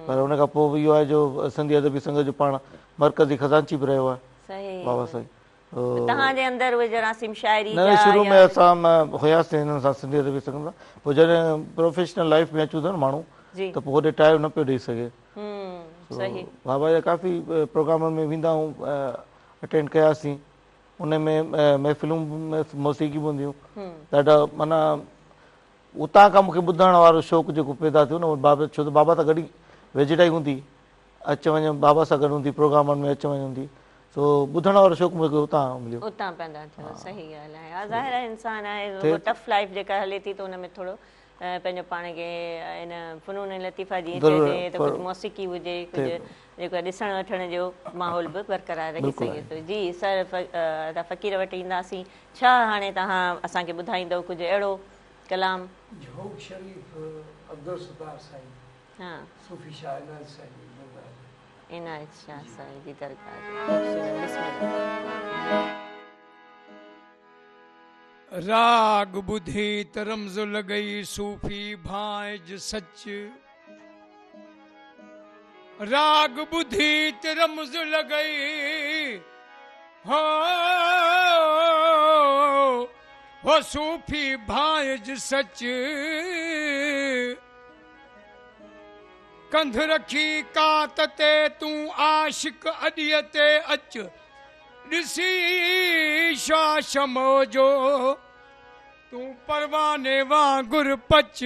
پر ان کان پوء به اهو آهي جو سنڌي ادبي سنگت جو پاڻ مرڪزي خزانچي به رهيو آهي. صحيح. بابا سائين. توهان جي اندر اهي جراثيم شاعري نه جا شروع ۾ يا اسان هياسين هنن سان سنڌي ادبي سنگت سان پوء جڏهن پروفيشنل لائيف ۾ اچون ٿا نه ماڻهو جي ته پوء هوڏي ٽائيم نه پيو ڏئي سگهي هم سو صحيح بابا جا ڪافي پروگرامن ۾ ويندا آهيون اٽينڊ ڪياسين ان ۾ محفلون به موسيقي به هونديون هم ڏاڍا معنيٰ اتان کان مونکي ٻڌڻ وارو شوق جيڪو پيدا ٿيو نه بابا ڇو ته بابا سان گڏ ويجهڙائي هوندي اچ وڃ بابا سان گڏ هوندي پروگرامن ۾ اچ وڃ هوندي سو ٻڌڻ وارو شوق مون کي اتان مليو. اتان پيدا ٿيو صحيح ڳالهه آهي ها ظاهر آهي انسان آهي اهو ٽف لائيف جيڪا هلي ٿي ته ان ۾ ٿورو پنهنجو پاڻ کي ان فنون لطيفه جيئن چئجي ته ڪجهه موسيقي هجي ڪجهه جيڪو ڏسڻ وٺڻ جو ماحول به برقرار رهي سگهي ٿو جي سر ادا فقير وٽ اينداسين ڇا هاڻي توهان اسان کي ٻڌائيندؤ ڪجهه اهڙو ڪلام. جهوڪ شريف عبدالستار سائين صوفي شاهه عنايت سائين جي درگاهه جو. عنايت شاهه سائين جي درگاهه جو خوبصورت بسم الله. راڳ ٻڌي ته رمز لڳئي صوفي ڀانئج سچ راڳ ٻڌي ته رمز لڳئي هو هو صوفي ڀانئج سچ. ڪنڌ رکي ڪات تي تون عاشق اڏيء تي اچ ڏسي شعاع شمع جو تون پرواني وانگر پچ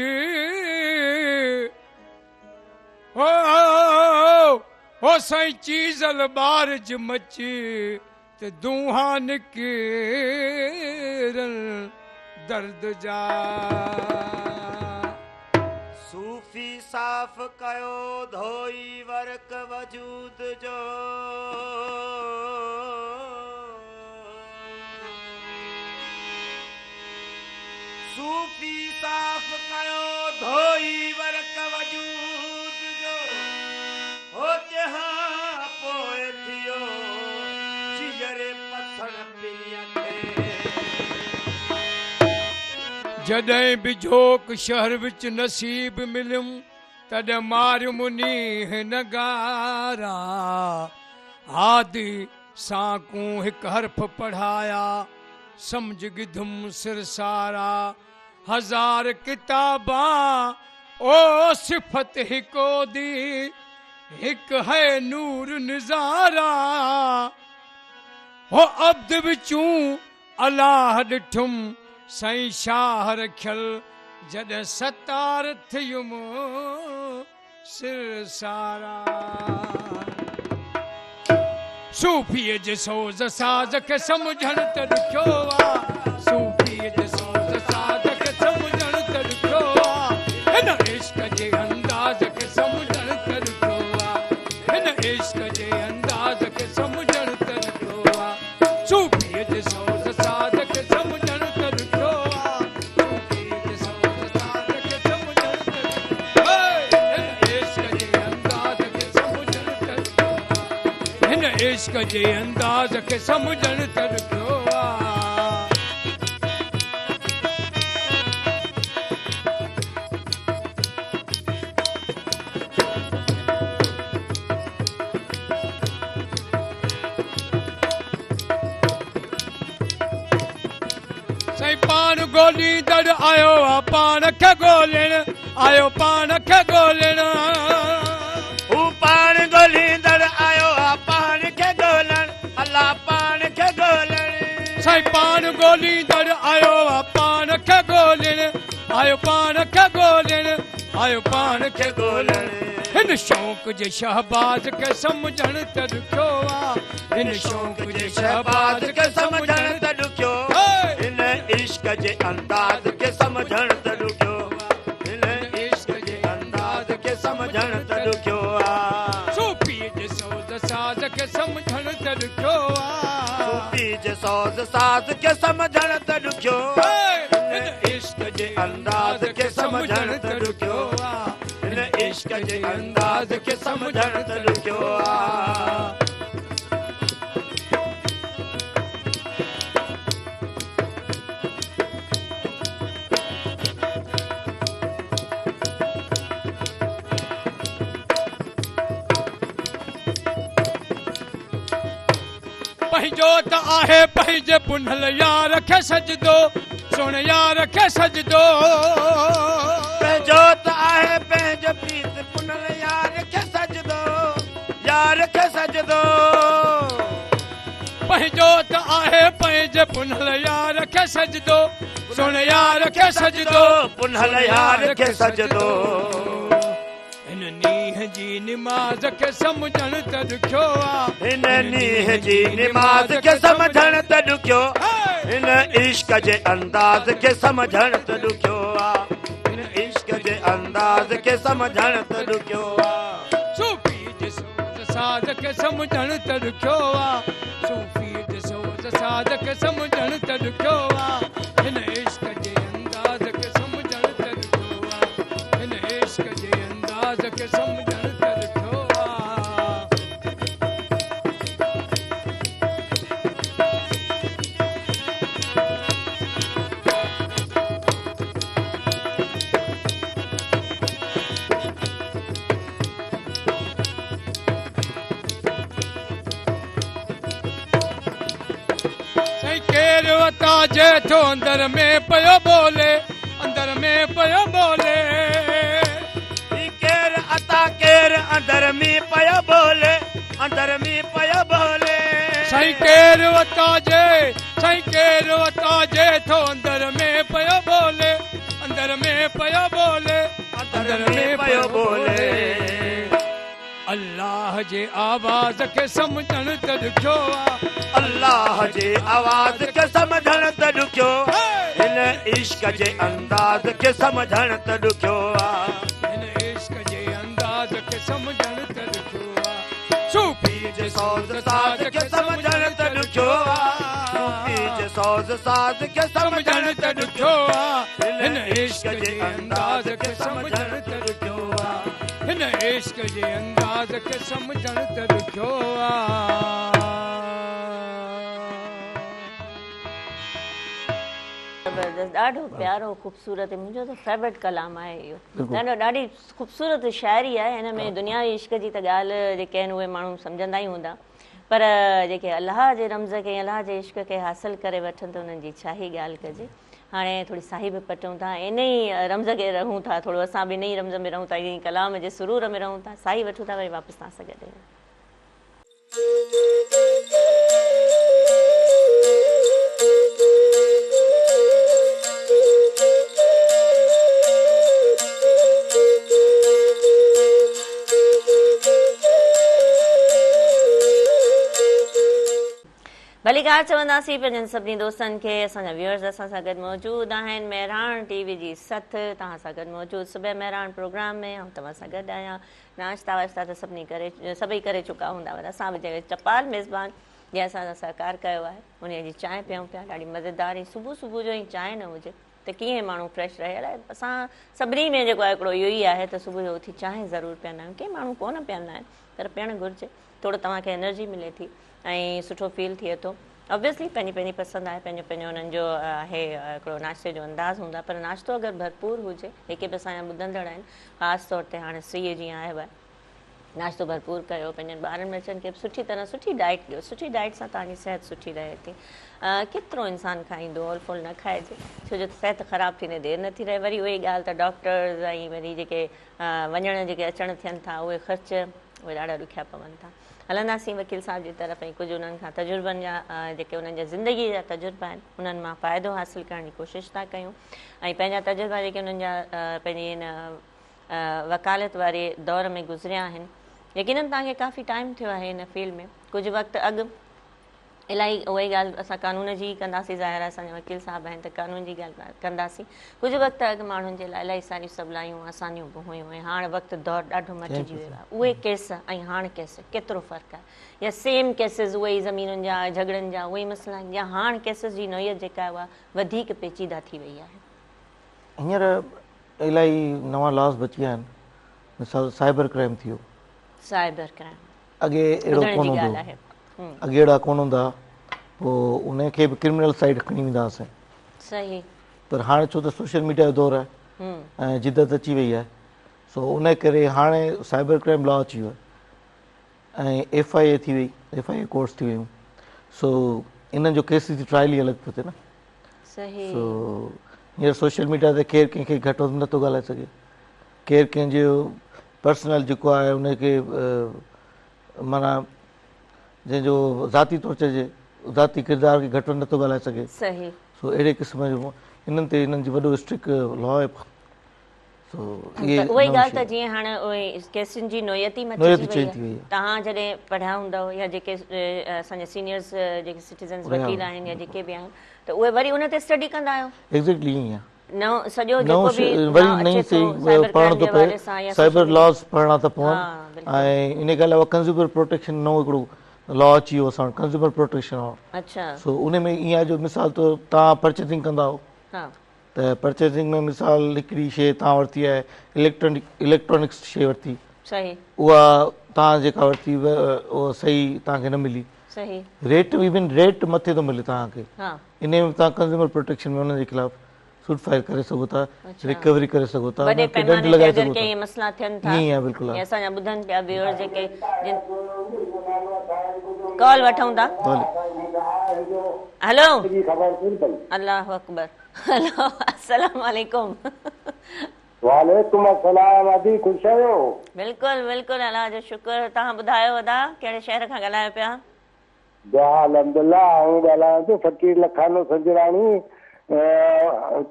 هو هو سائين چيزل ٻارج مچ ته دونهان نڪرن درد جا. صوفي صاف ڪيو ڌوئي ورق وجود جو. صوفي صاف ڪيو ڌوئي ورق وجود جو هو تنهان پوء ٿيو جيئري پسڻ پرينء کي. جڏهن به جهوڪ شهر وچ نصيب مليم تڏهن ماريم نينهن نغارا هادي سان ڪون هڪ حرف پڙهايا سمجهه ڳڌم سر سارا هزار ڪتابان او صفت هڪو the هڪ هي نور نظارا هو عبد وچون الله ڏٺم سائين شاهه رکيل جڏهن ستار ٿيم سر سارا. صوفيء جي سوز ساز کي سمجهڻ ته ڏکيو آ. صوفيء جي سوز ساز کي سمجهڻ ته ڏکيو آ. هن عشق جي انداز کي سمجهڻ ته ڏکيو آ. هن عشق جي انداز کي سمجهڻ ته ڏکيو آ. صوفيء جي سوز ساز کي سمجهڻ ته ڏکيو آ. صوفيء جي سوز ساز کي سمجهڻ ته ڏکيو آ. هن عشق جي انداز کي سمجهڻ ته ڏکيو آ. هن عشق جي انداز کي سمجهڻ ته ڏکيو آ. سائين پاڻ ڳوليندڙ آيو آ پاڻ کي ڳولڻ آيو پاڻ کي ڳولڻ. هو پاڻ ڳوليندڙ آيو آ پاڻ کي ڳولڻ الله پاڻ کي ڳولڻ. سائين پاڻ ڳوليندڙ آيو آ پاڻ کي ڳولڻ آيو پاڻ کي ڳولڻ آيو پاڻ کي ڳولڻ. هن شوق جي شهباز کي سمجهڻ ته ڏکيو آ. هن شوق جي شهباز کي سمجهڻ ته ڏکيو. هن عشق جي انداز کي سمجهڻ ته ڏکيو. هن عشق جي انداز کي سمجهڻ ته ڏکيو آ. صوفيء جي سوز ساز کي سمجهڻ ته ڏکيو آ. صوفيء جي سوز ساز کي سمجهڻ ته ڏکيو. هن عشق جي انداز کي سمجهڻ ته ڏکيو آ. هن عشق جي انداز کي سمجهڻ ته ڏکيو آ. پنهنجو ته آهي پنهنجي پنهل يار کي سجدو، سهڻي يار کي سجدو. پنهنجو ته آهي پنهنجي پريت پنهل يار کي سجدو، يار کي سجدو. پنهنجو ته آهي پنهنجي پنهل يار کي سجدو، سهڻي يار کي سجدو، پنهل يار کي سجدو. هن نينهن جي نماز کي سمجهڻ ته ڏکيو آ. هن نينهن جي نماز کي سمجهڻ ته ڏکيو. هن عشق جي انداز کي سمجهڻ ته ڏکيو آ. هن عشق جي انداز کي سمجهڻ ته ڏکيو آ. صوفيء جي سوز ساز کي سمجهڻ ته ڏکيو آ. صوفيء جي سوز ساز کي سمجهڻ ته ڏکيو آ. هن عشق جي انداز کي سمجهڻ ته ڏکيو آ. هن عشق جي انداز کي سمجهڻ ته ڏکيو آ. سائين ڪير عطا جي ٿو اندر ۾ پيو ٻولي، اندر ۾ پيو ٻولي. هي ڪير عطا ڪير اندر ۾ پيو ٻولي، اندر ۾ پيو ٻولي. سائين ڪير عطا جي، سائين ڪير عطا جي ٿو اندر ۾ پيو ٻولي، اندر ۾ پيو ٻولي، اندر ۾ پيو ٻولي. الله جي آواز کي سمجهڻ ته ڏکيو آ. الله جي آواز کي سمجهڻ ته ڏکيو. هن عشق جي انداز کي سمجهڻ ته ڏکيو آ. هن عشق جي انداز کي سمجهڻ ته ڏکيو آ. صوفيء جي سوز ساز کي سمجهڻ ته ڏکيو آ. صوفيء جي سوز ساز کي سمجهڻ ته ڏکيو آ. هن عشق جي انداز کي سمجهڻ ته ڏکيو آ. هن عشق جي انداز کي سمجهڻ ته ڏکيو آ. زبردست ڏاڍو پيارو خوبصورت منهنجو ته فيورٽ ڪلام آهي اهو. ڏاڍو ڏاڍي خوبصورت شاعري آهي هن ۾ دنياوي عشق جي ته ڳالهه جيڪي آهن اهي ماڻهو سمجهندا ئي هوندا پر جيڪي الله جي رمز کي الله جي عشق کي حاصل ڪري وٺن ته انهن جي ڇا ئي ڳالهه ڪجي. هاڻي ٿوري ساهي به پٽون ٿا ان ئي رمز کي رهون ٿا ٿورو اسان به ان ئي رمز ۾ رهون ٿا ان ئي ڪلام جي سرور ۾ رهون ٿا ساهي وٺون ٿا وري واپس توهان سان گڏ آهيون. ڀليڪار چونداسين پنهنجن سڀني دوستن کي اسان جا ويورز اسان سان گڏ موجود آهن مهراڻ ٽي وي جي سٿ توهان سان گڏ موجود صبح مهراڻ پروگرام ۾ آئون توهان سان گڏ آهيان ناشتا واشتا ته سڀني ڪري سڀئي ڪري چڪا هوندا پر اسان به جيڪي چپال ميزبان جنهن اسان سان سهڪار ڪيو آهي انهي جي چانهه پيئون پيا ڏاڍي مزيدار ۽ صبح صبح جو ۽ چانهه نه هجي ته ڪيئن ماڻهو فريش رهي الائي اسان سڀني ۾ جيڪو آهي هڪڙو اهو ئي آهي ته صبح جو اٿي چانهه ضرور پيئندا آهيون ڪي ماڻهو ڪونه پيئندا آهن پر پيئڻ گهرجي ٿورو توهان کي انرجي ملي ٿي ۽ سٺو فيل ٿئي ٿو آبويسلي پنهنجي پنهنجي پسند آهي پنهنجو پنهنجو انهن جو آهي هڪڙو ناشتي جو انداز هوندو آهي پر ناشتو اگر ڀرپور هجي جيڪي به اسان جا ٻڌندڙ آهن خاص طور تي هاڻي سيء جيئن آيو آهي ناشتو ڀرپور ڪيو پنهنجن ٻارن ٻچن کي به سٺي طرح سٺي ڊائيٽ ڏيو سٺي ڊائيٽ سان توهان جي صحت سٺي رهي ٿي ڪيترو انسان کائيندو اول فول نه کائجي ڇو جو صحت خراب ٿيندي دير نٿي رهي وري اهي ڳالهه ته ڊاڪٽرز ۽ وري جيڪي وڃڻ جيڪي اچڻ ٿين ٿا اهي خرچ اهي ڏاڍا ڏکيا پون ٿا هلنداسين وڪيل صاحب جي طرف ۽ ڪجهه انهن کان تجربن جا جيڪي انهن جا زندگي جا تجربا آهن انهن مان فائدو حاصل ڪرڻ جي ڪوشش ٿا ڪيون ۽ پنهنجا تجربا جيڪي انهن جا پنهنجي هن وڪالت واري دور ۾ گذريا آهن يقينن توهان کي ڪافي ٽائيم ٿيو آهي هن فيلڊ ۾ ڪجهه وقت اڳ الاهي اها ئي ڳالهه اسان قانون جي ئي ڪنداسين ظاهر آهي اسان جا وڪيل صاحب آهن ته قانون جي ڳالهه ڪنداسين ڪجهه وقت اڳ ماڻهن جي لاء الاهي ساريون سولايون آسانيون به هيون ۽ هاڻ وقت دور ڏاڍو مٽجي ويو آهي اهي ڪيس ۽ هاڻ ڪيس ڪيترو فرق آهي يا سيم ڪيسز اهي ئي زمينن جا جهڳڙن جا اهي ئي مسئلا آهن يا هاڻ ڪيسز جي نوعيت جيڪا آهي اها وڌيڪ پيچيده ٿي وئي آهي. هينئر الاهي نوان لاز به اچي ويا آهن مثال سائبر ڪرائم ٿي ويو. سائبر ڪرائم اڳي اهڙو ٻڌڻ ڪونه جي هوندو ڳالهه آهي. اڳي اهڙا ڪونه هوندا پوء ان کي به ڪرمنل سائيڊ کڻي ويندا هئاسين. صحيح. پر هاڻي ڇو ته سوشل ميڊيا جو دور آهي ۽ جدت اچي وئي آهي سو ان ڪري هاڻي سائبر ڪرائم لا اچي ويو آهي ۽ ايف I اي ٿي وئي ايف I A courts ٿي ويون سو انهن جو ڪيس جي ٽرائل ئي الڳ ٿو ٿئي نه. صحيح. سو هينئر سوشل ميڊيا تي ڪير ڪنهن کي گهٽ وڌ نٿو ڳالهائي سگهي ڪير ڪنهن جو پرسنل جيڪو آهي ان کي معنيٰ جنهن جو ذاتي طور چئجي ذاتي ڪردار کي گهٽ وڌ نٿو ڳالهائي سگهي. صحيح. سو اهڙي قسم جو انهن تي انهن جي وڏو اسٽرڪ لا آهي. سو اهي ته اها ئي ڳالهه ته جيئن هاڻ اهي ڪيسن جي نوعيت ئي مٽجي وئي آهي توهان جڏهن پڙهيا هوندؤ يا جيڪي اسان جا سينيئرز جيڪي سٽيزنز وڪيل آهن يا جيڪي به آهن ته اهي وري ان تي اسٽڊي ڪندا آهيو. ايگزيڪٽلي ائين ئي آهي. نئون سڄو جيڪو به وري نئين سئي پڙهڻو ٿو پئي سائبر لاز پڙهڻا ٿا پون ۽ ان کان علاوه ڪنزيومر پروٽيڪشن نئون هڪڙو لا اچي ويو اسان وٽ ڪنزيومر پروٽيڪشن لا سو ان ۾ ائين آهي جو مثال طور توهان پرچيزنگ ڪندا آهيو ته پرچيزنگ ۾ مثال هڪڙي شيء توهان ورتي آهي اليڪٽرانڪ اليڪٽرانڪس شيء ورتي صحيح اها توهان جيڪا ورتي اها صحيح توهان کي نه ملي صحيح ريٽ ايون ريٽ مٿي ٿو ملي توهان کي ها انهي ۾ توهان ڪنزيومر پروٽيڪشن ۾ انهن جي خلاف سوٽ فائل ڪري سگهو ٿا ريڪوري ڪري سگهو ٿا وڏي انهن کي ڏنڊ پيماني تي لڳائي اگر سگهو ڪي ٿا ائين مسئلا ٿين ٿا ائين ئي آهي بلڪل يا اسان جا ٻڌن پيا ويورز جيڪي جن ڪال وٺون ٿا هلو الله اڪبر هلو السلام عليڪم. وعليڪم السلام ادي خوش آهيو. بلڪل بلڪل الله جو شڪر توهان ٻڌايو ادا ڪهڙي شهر کان ڳالهايو پيا. دعا الحمدلله آئون ڳالهايان ٿو فقير لکانو سنجراڻي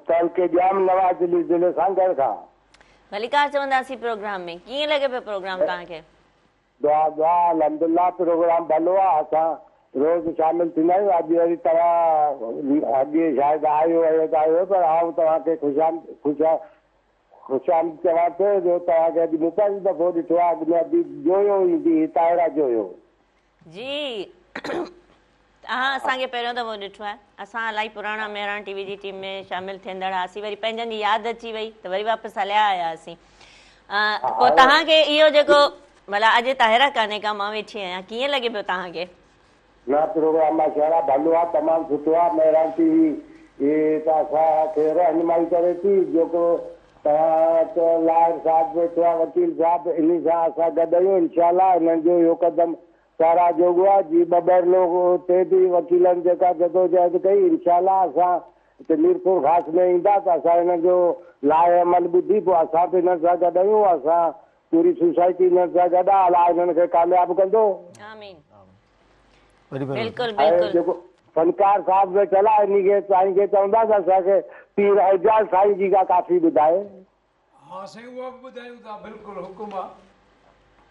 تعلقي ڄام نواز علي ضلعي سانگهڙ کان. ڀليڪار چونداسين پروگرام ۾ ڪيئن لڳي پيو پروگرام توهان کي. دعا دعا الحمدلله پروگرام ڀلو آ اسان روز شامل ٿيندا آهيون اڄ وري توهان اڳي شايد آيو هيو ته آيو پر آئون توهان کي خوش خوش خوش آمد چوان ٿو جو توهان کي اڄ مون پهريون دفعو ڏٺو آ اڳ ۾ ادي جويو ايندي هئي طاهره جويو. جي توهان اسان کي پهريون دفعو ڏٺو آهي اسان الاهي پراڻا مهراڻ ٽي وي جي ٽيم ۾ شامل ٿيندڙ هئاسين وري پنهنجن جي ياد اچي وئي ته وري واپس هليا آياسين پوء توهان کي اهو جيڪو ڀلا اڄ طاهره ڪانهي ڪا مان ويٺي آهيان ڪيئن لڳي پيو توهان کي. نه پروگرام ماشاءالله ڀلو آ تمام سٺو آ مهراڻ ٽي وي ته اسان کي رهنمائي ڪري ٿي جيڪو توهان وٽ لائر صاحب ويٺو آ وڪيل صاحب انهي سان اسان گڏ آهيون انشاء الله انهن جو اهو قدم ساراهه جوڳو آ جي ٻٻرلوء تي به وڪيلن جيڪا جدوجهد ڪئي انشاء الله اسان هتي ميرپور خاص ۾ ايندا ته اسان انهن جو لائحه عمل ٻڌي پوء اسان به انهن سان گڏ آهيون اسان پوري سوسائٽي انهن سان گڏ آ الله انهن کي ڪامياب ڪندو. آمين بلڪل ۽ بلڪل. جيڪو فنڪار صاحب ويٺل آ انهي کي سائين کي چوندا ته اسان کي پير اعجاز سائين جي ڪا ڪافي ٻڌائي. ها سائين اها به ٻڌايون ٿا بلڪل حڪم آ.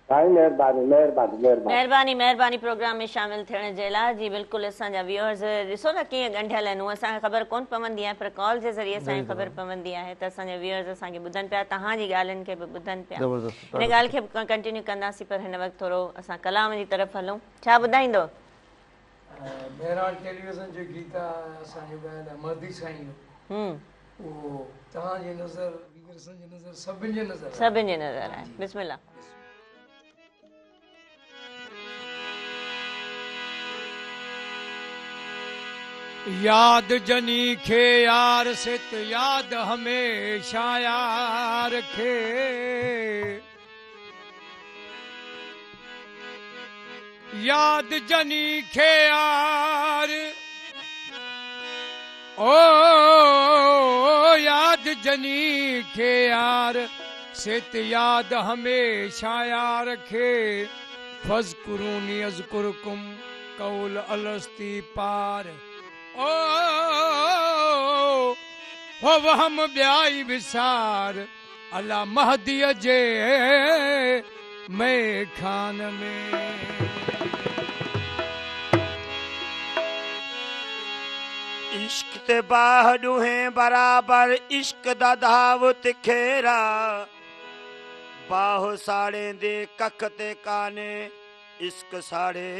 سائين مهرباني مهرباني مهرباني. مهرباني مهرباني پروگرام ۾ شامل ٿيڻ جي لاء جي بلڪل اسان جا ويوئرز ڏسو نه ڪيئن ڳنڍيل آهن هونء اسان کي خبر ڪون پوندي آهي پر ڪال جي ذريعي اسان کي خبر پوندي آهي ته اسان جا ويوئرز اسان کي ٻڌن پيا توهان جي ڳالهين کي به ٻڌن پيا ان ڳالهه کي به ڪنٽينيو ڪنداسين پر هن وقت ٿورو اسان ڪلام جي طرف هلون ڇا ٻڌائيندو. مهراڻ ٽيليويزن جو گيت آهي اسان جو ڳايل آهي مهدي سائين جو اهو توهان جي نظر ويوئرزن جي نظر سڀن جي نظر آهي. سڀن جي نظر آهي بسم الله. ياد جني کي يار ست ياد هميشه يار کي. ياد جني کي يار او ياد جني کي يار ست ياد هميشه يار کي فاذڪروني اذڪرڪم قول الستي پار او هو وهم ٻيا ئي وسار الا مهديء جي ميخان ۾. عشق ته باهه ڏونهين برابر عشق دا داءُ تکيرا باهه ساڙيندي ڪک تي ڪانهي عشق ساڙي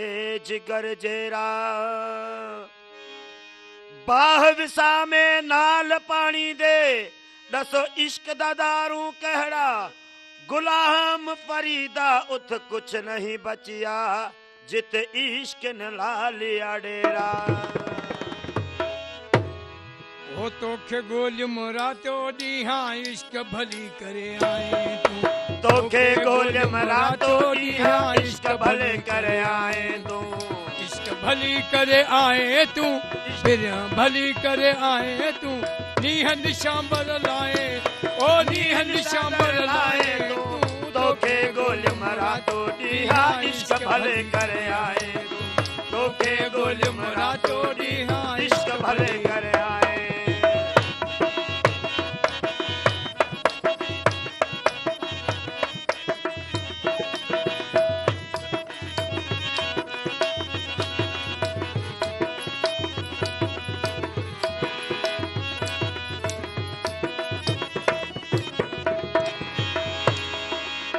جگر جيرا باهه وسامي نال پاڻي the ڏسو عشق دا دارون ڪهڙا غلام فريدا ات ڪڇ نهين بچيا جت عشق نه لا ليا ڊيرا. هو توکي ڳوليم راتو ڏينهان عشق ڀلي ڪري آئين تون. توکي ڳوليم راتو ڏينهان عشق ڀلي ڪري آئين تون. عشق ڀلي ڪري آئين تون پريان ڀلي ڪري آئين تون. نينهن نشانبر لائين او نينهن نشانبر لائين تون. توکي ڳوليم راتو ڏينهان عشق ڀلي ڪري آئين تون. توکي ڳوليم راتو ڏينهان عشق ڀلي ڪري آئين.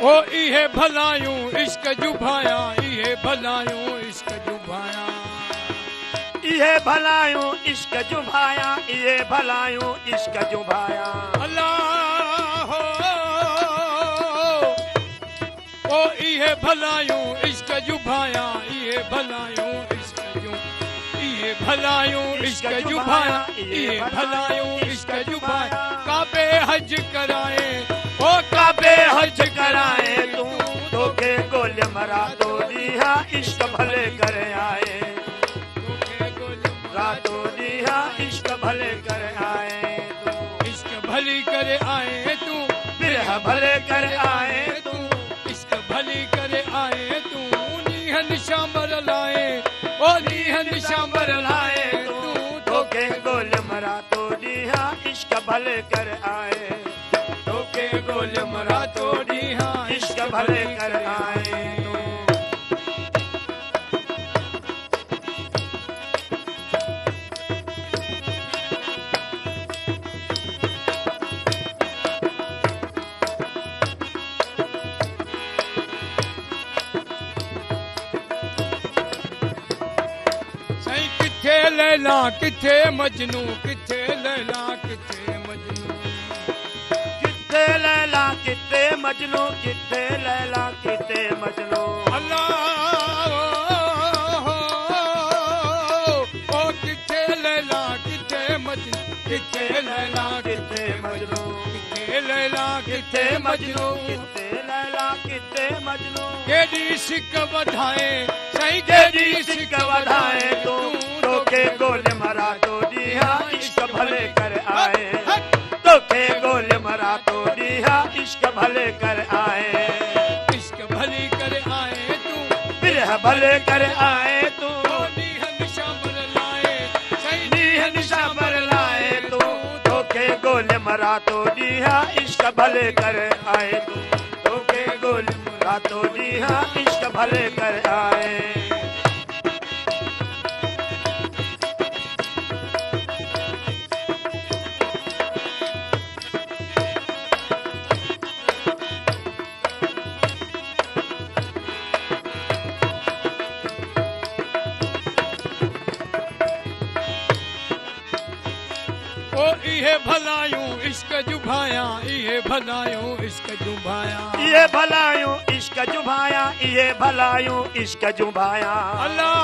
او اهي ڀلايون عشق جون ڀايان اهي ڀلايون عشق جون ڀايان. اهي ڀلايون عشق جون ڀايان اهي ڀلايون عشق جون ڀايان. الله هو او اهي ڀلايون عشق جون ڀايان اهي ڀلايون عشق جون اهي ڀلايون عشق جون ڀايان اهي ڀلايون عشق جون ڀايان ڪعبي حج ڪرائين او ڪعبي حج ڪرائين تون. توکي ڳوليم راتو ڏينهان عشق ڀلي ڪري آئين توکي ڳوليم راتو ڏينهان عشق ڀلي ڪري آئين تون. عشق ڀلي ڪري آئين تون. برهه ڀلي ڪري آئين تون. عشق ڀلي ڪري آئين تون. نينهن نشانبر لائين او نينهن نشانبر لائين تون. توکي ڳوليم راتو ڏينهان عشق ڀلي ڪري آئين توکي ڳوليم راتو ڏينهان عشق ڀلي ڪري آئين تون. سائين ڪٿي ليلا ڪٿي مجنون ڪٿي ليلا ڪٿي مجنون. ڪٿي ليلا ڪٿي مجنون ڪٿي ليلا ڪٿي مجنون. الله او ڪٿي ليلا ڪٿي مجنون ڪٿي ليلا ڪٿي مجنون ڪٿي ليلا ڪٿي مجنون. ڪٿي ليلا ڪٿي مجنون. ڪيڏي سڪ وڌائين سائين ڪيڏي سڪ وڌائين تون. توکي ڳوليم راتو ڏينهان عشق ڀلي ڪري آئين توکي ڳوليم راتو ڏينهان عشق ڀلي ڪري آئين. عشق ڀلي ڪري آئين تون. برهه ڀلي ڪري آئين تون. نينهن نشانبر لائين سائين نينهن نشانبر لائين تون. توکي ڳوليم راتو ڏينهان عشق ڀلي ڪري آئين تون. توکي ڳوليم راتو ڏينهان इहे भलायूं इश्क जूं भायां, इहे भलायूं इश्क जूं भायां, इहे भलायूं इश्क जूं भायां, इहे भलायूं इश्क जूं भायां। अल्लाह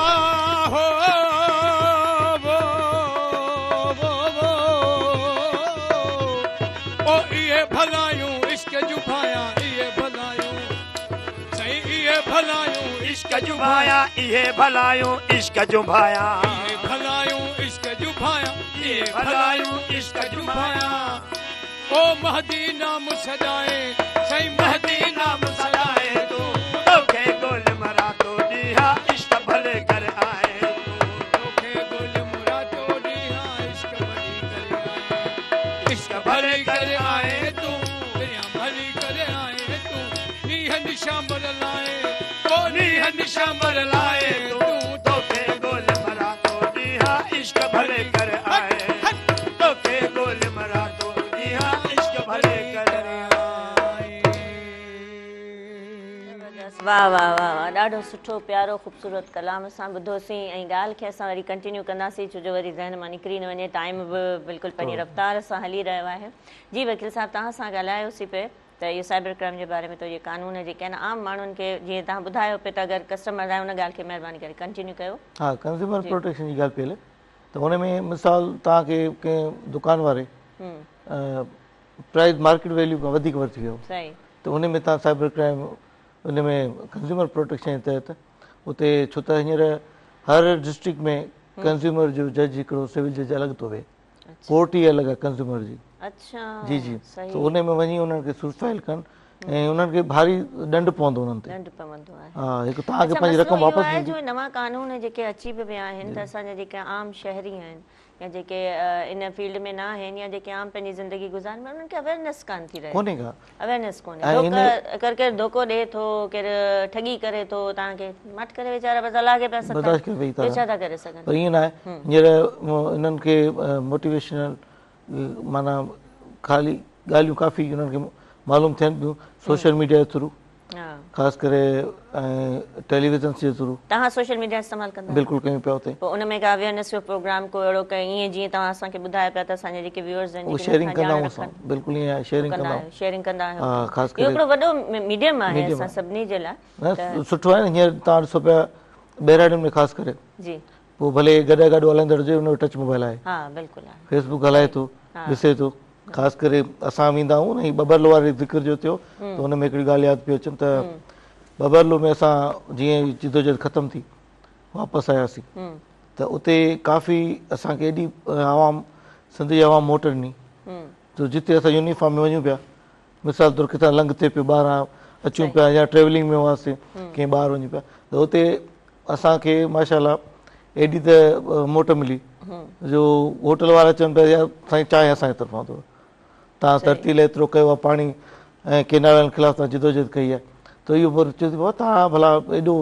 हो वो वो वो ओ इहे भलायूं इश्क जूं भायां, इहे भलायूं साईं, इहे भलायूं इश्क जूं भायां, इहे भलायूं इश्क जूं भायां, इहे भलायूं इश्क जूं भायां, इहे भलायूं इश्क जूं भायां। ओ महदी नाम सदाए साईं, महदी नाम सदाए तूं, तोखे गोल मरातो ॾींहां इश्क भले कर आए तूं, तोखे गोल मरातो ॾींहां इश्क भले कर आए, इश्क भले कर आए तूं, दरिया भले कर आए तूं, नीह निशाबर लाए, ओ नीह निशाबर लाए तूं, तोखे गोल मरातो ॾींहां इश्क भले कर आए, तोखे गोल मरातो ॾींहां इश्क भले कर आए। वाह वाह वाह वाह, ॾाढो सुठो प्यारो ख़ूबसूरत कलाम असां ॿुधोसीं ऐं ॻाल्हि खे असां वरी कंटिन्यू कंदासीं, छो जो वरी ज़हन मां निकिरी न वञे, टाइम बि बिल्कुलु पंहिंजी रफ़्तार सां हली रहियो आहे। जी वकील साहिबु, तव्हां सां ॻाल्हायोसीं पे त इहो साइबर क्राइम जे बारे में त इहे कानून जेके आहिनि आम माण्हुनि खे, जीअं तव्हां ॿुधायो पे त अगरि कस्टमर आहे उन ॻाल्हि खे महिरबानी करे कंटिन्यू कयो। हा, कंज्यूमर प्रोटेक्शन जी ॻाल्हि पई हले त हुन में मिसाल तव्हांखे कंहिं दुकान वारे प्राइस मार्केट वैल्यू खां वधीक वरिती वियो त हुन में तव्हां साइबर क्राइम उन में कंज्यूमर प्रोटेक्शन जे तहत उते, छो त हींअर हर डिस्ट्रिक्ट में कंज्यूमर जो जज हिकिड़ो सिविल जज अलॻि थो वेहे, कोर्ट ई अलॻि आहे कंज्यूमर जी। अच्छा, जी जी, त उन में वञी उन्हनि खे सूट फाइल कनि ऐं उन्हनि खे भारी ॾंड पवंदो उन्हनि ते, ॾंड पवंदो आहे। हा, हिकु तव्हांखे पंहिंजी रक़म वापसि मिलंदी। जो नवां कानून जेके अची बि विया आहिनि त असांजा जेके आम शहरी आहिनि या जेके इन फील्ड में न आहिनि या जेके आम पंहिंजी ज़िंदगी गुज़ारनि पिया, उन्हनि खे अवेयरनेस कान थी रहे, कोन्हे का अवेयरनेस कोन्हे। अगरि केरु धोखो ॾिए थो, केरु ठगी करे थो, तव्हांखे मट करे वीचारा बसि अलाह खे पिया सघनि, छा था करे सघनि। पर ईअं न आहे, हींअर इन्हनि खे मोटिवेशनल माना ख़ाली ॻाल्हियूं काफ़ी उन्हनि खे मालूम थियनि पियूं सोशल मीडिया जे थ्रू, ख़ासि करे ऐं टेलीविज़न जे थ्रू। तव्हां सोशल मीडिया इस्तेमालु कंदा? बिल्कुलु कयूं पिया उते। पोइ उन में का अवेयरनेस जो प्रोग्राम को अहिड़ो कंहिं ईअं जीअं तव्हां असांखे ॿुधायो पिया त असांजा जेके व्यूअर्स आहिनि उहो शेयरिंग कंदा आहियूं असां, बिल्कुलु ईअं शेयरिंग कंदा आहियूं, शेयरिंग कंदा आहियूं। हा, ख़ासि करे इहो हिकिड़ो वॾो मीडियम आहे असां सभिनी जे लाइ, सुठो आहे। हींअर तव्हां ॾिसो पिया ॿहिराड़ियुनि में ख़ासि करे, जी, पोइ भले गॾा गाॾो हलाईंदड़ हुजे, हुन वटि टच मोबाइल आहे, हा बिल्कुलु आहे, फेसबुक हलाए थो, ॾिसे थो। ख़ासि करे असां वेंदा आहियूं न, बबरलो वारे ज़िक्र जो थियो त हुन में हिकिड़ी ॻाल्हि यादि पई अचनि त बबरलो में असां जीअं जिदोजहद ख़तमु थी वापसि आयासीं त उते काफ़ी असांखे एॾी आवाम, सिंध जी आवाम मोट ॾिनी, त जिते असां यूनिफॉर्म में वञूं पिया, मिसाल तौरु किथां लंघ थिए पियो, ॿाहिरां अचूं पिया या ट्रेवलिंग में हुआसीं, कंहिं ॿाहिरि वञूं पिया, त उते असांखे माशाअल्लाह एॾी त मोट मिली जो होटल वारा चवनि पिया यार साईं चांहि असांजे तरफ़ां अथव, तव्हां धरती लाइ एतिरो कयो आहे, पाणी ऐं केनालनि ख़िलाफ़ तव्हां जिदोजहद कई आहे, त इहो पर चए थी बाबा तव्हां भला एॾो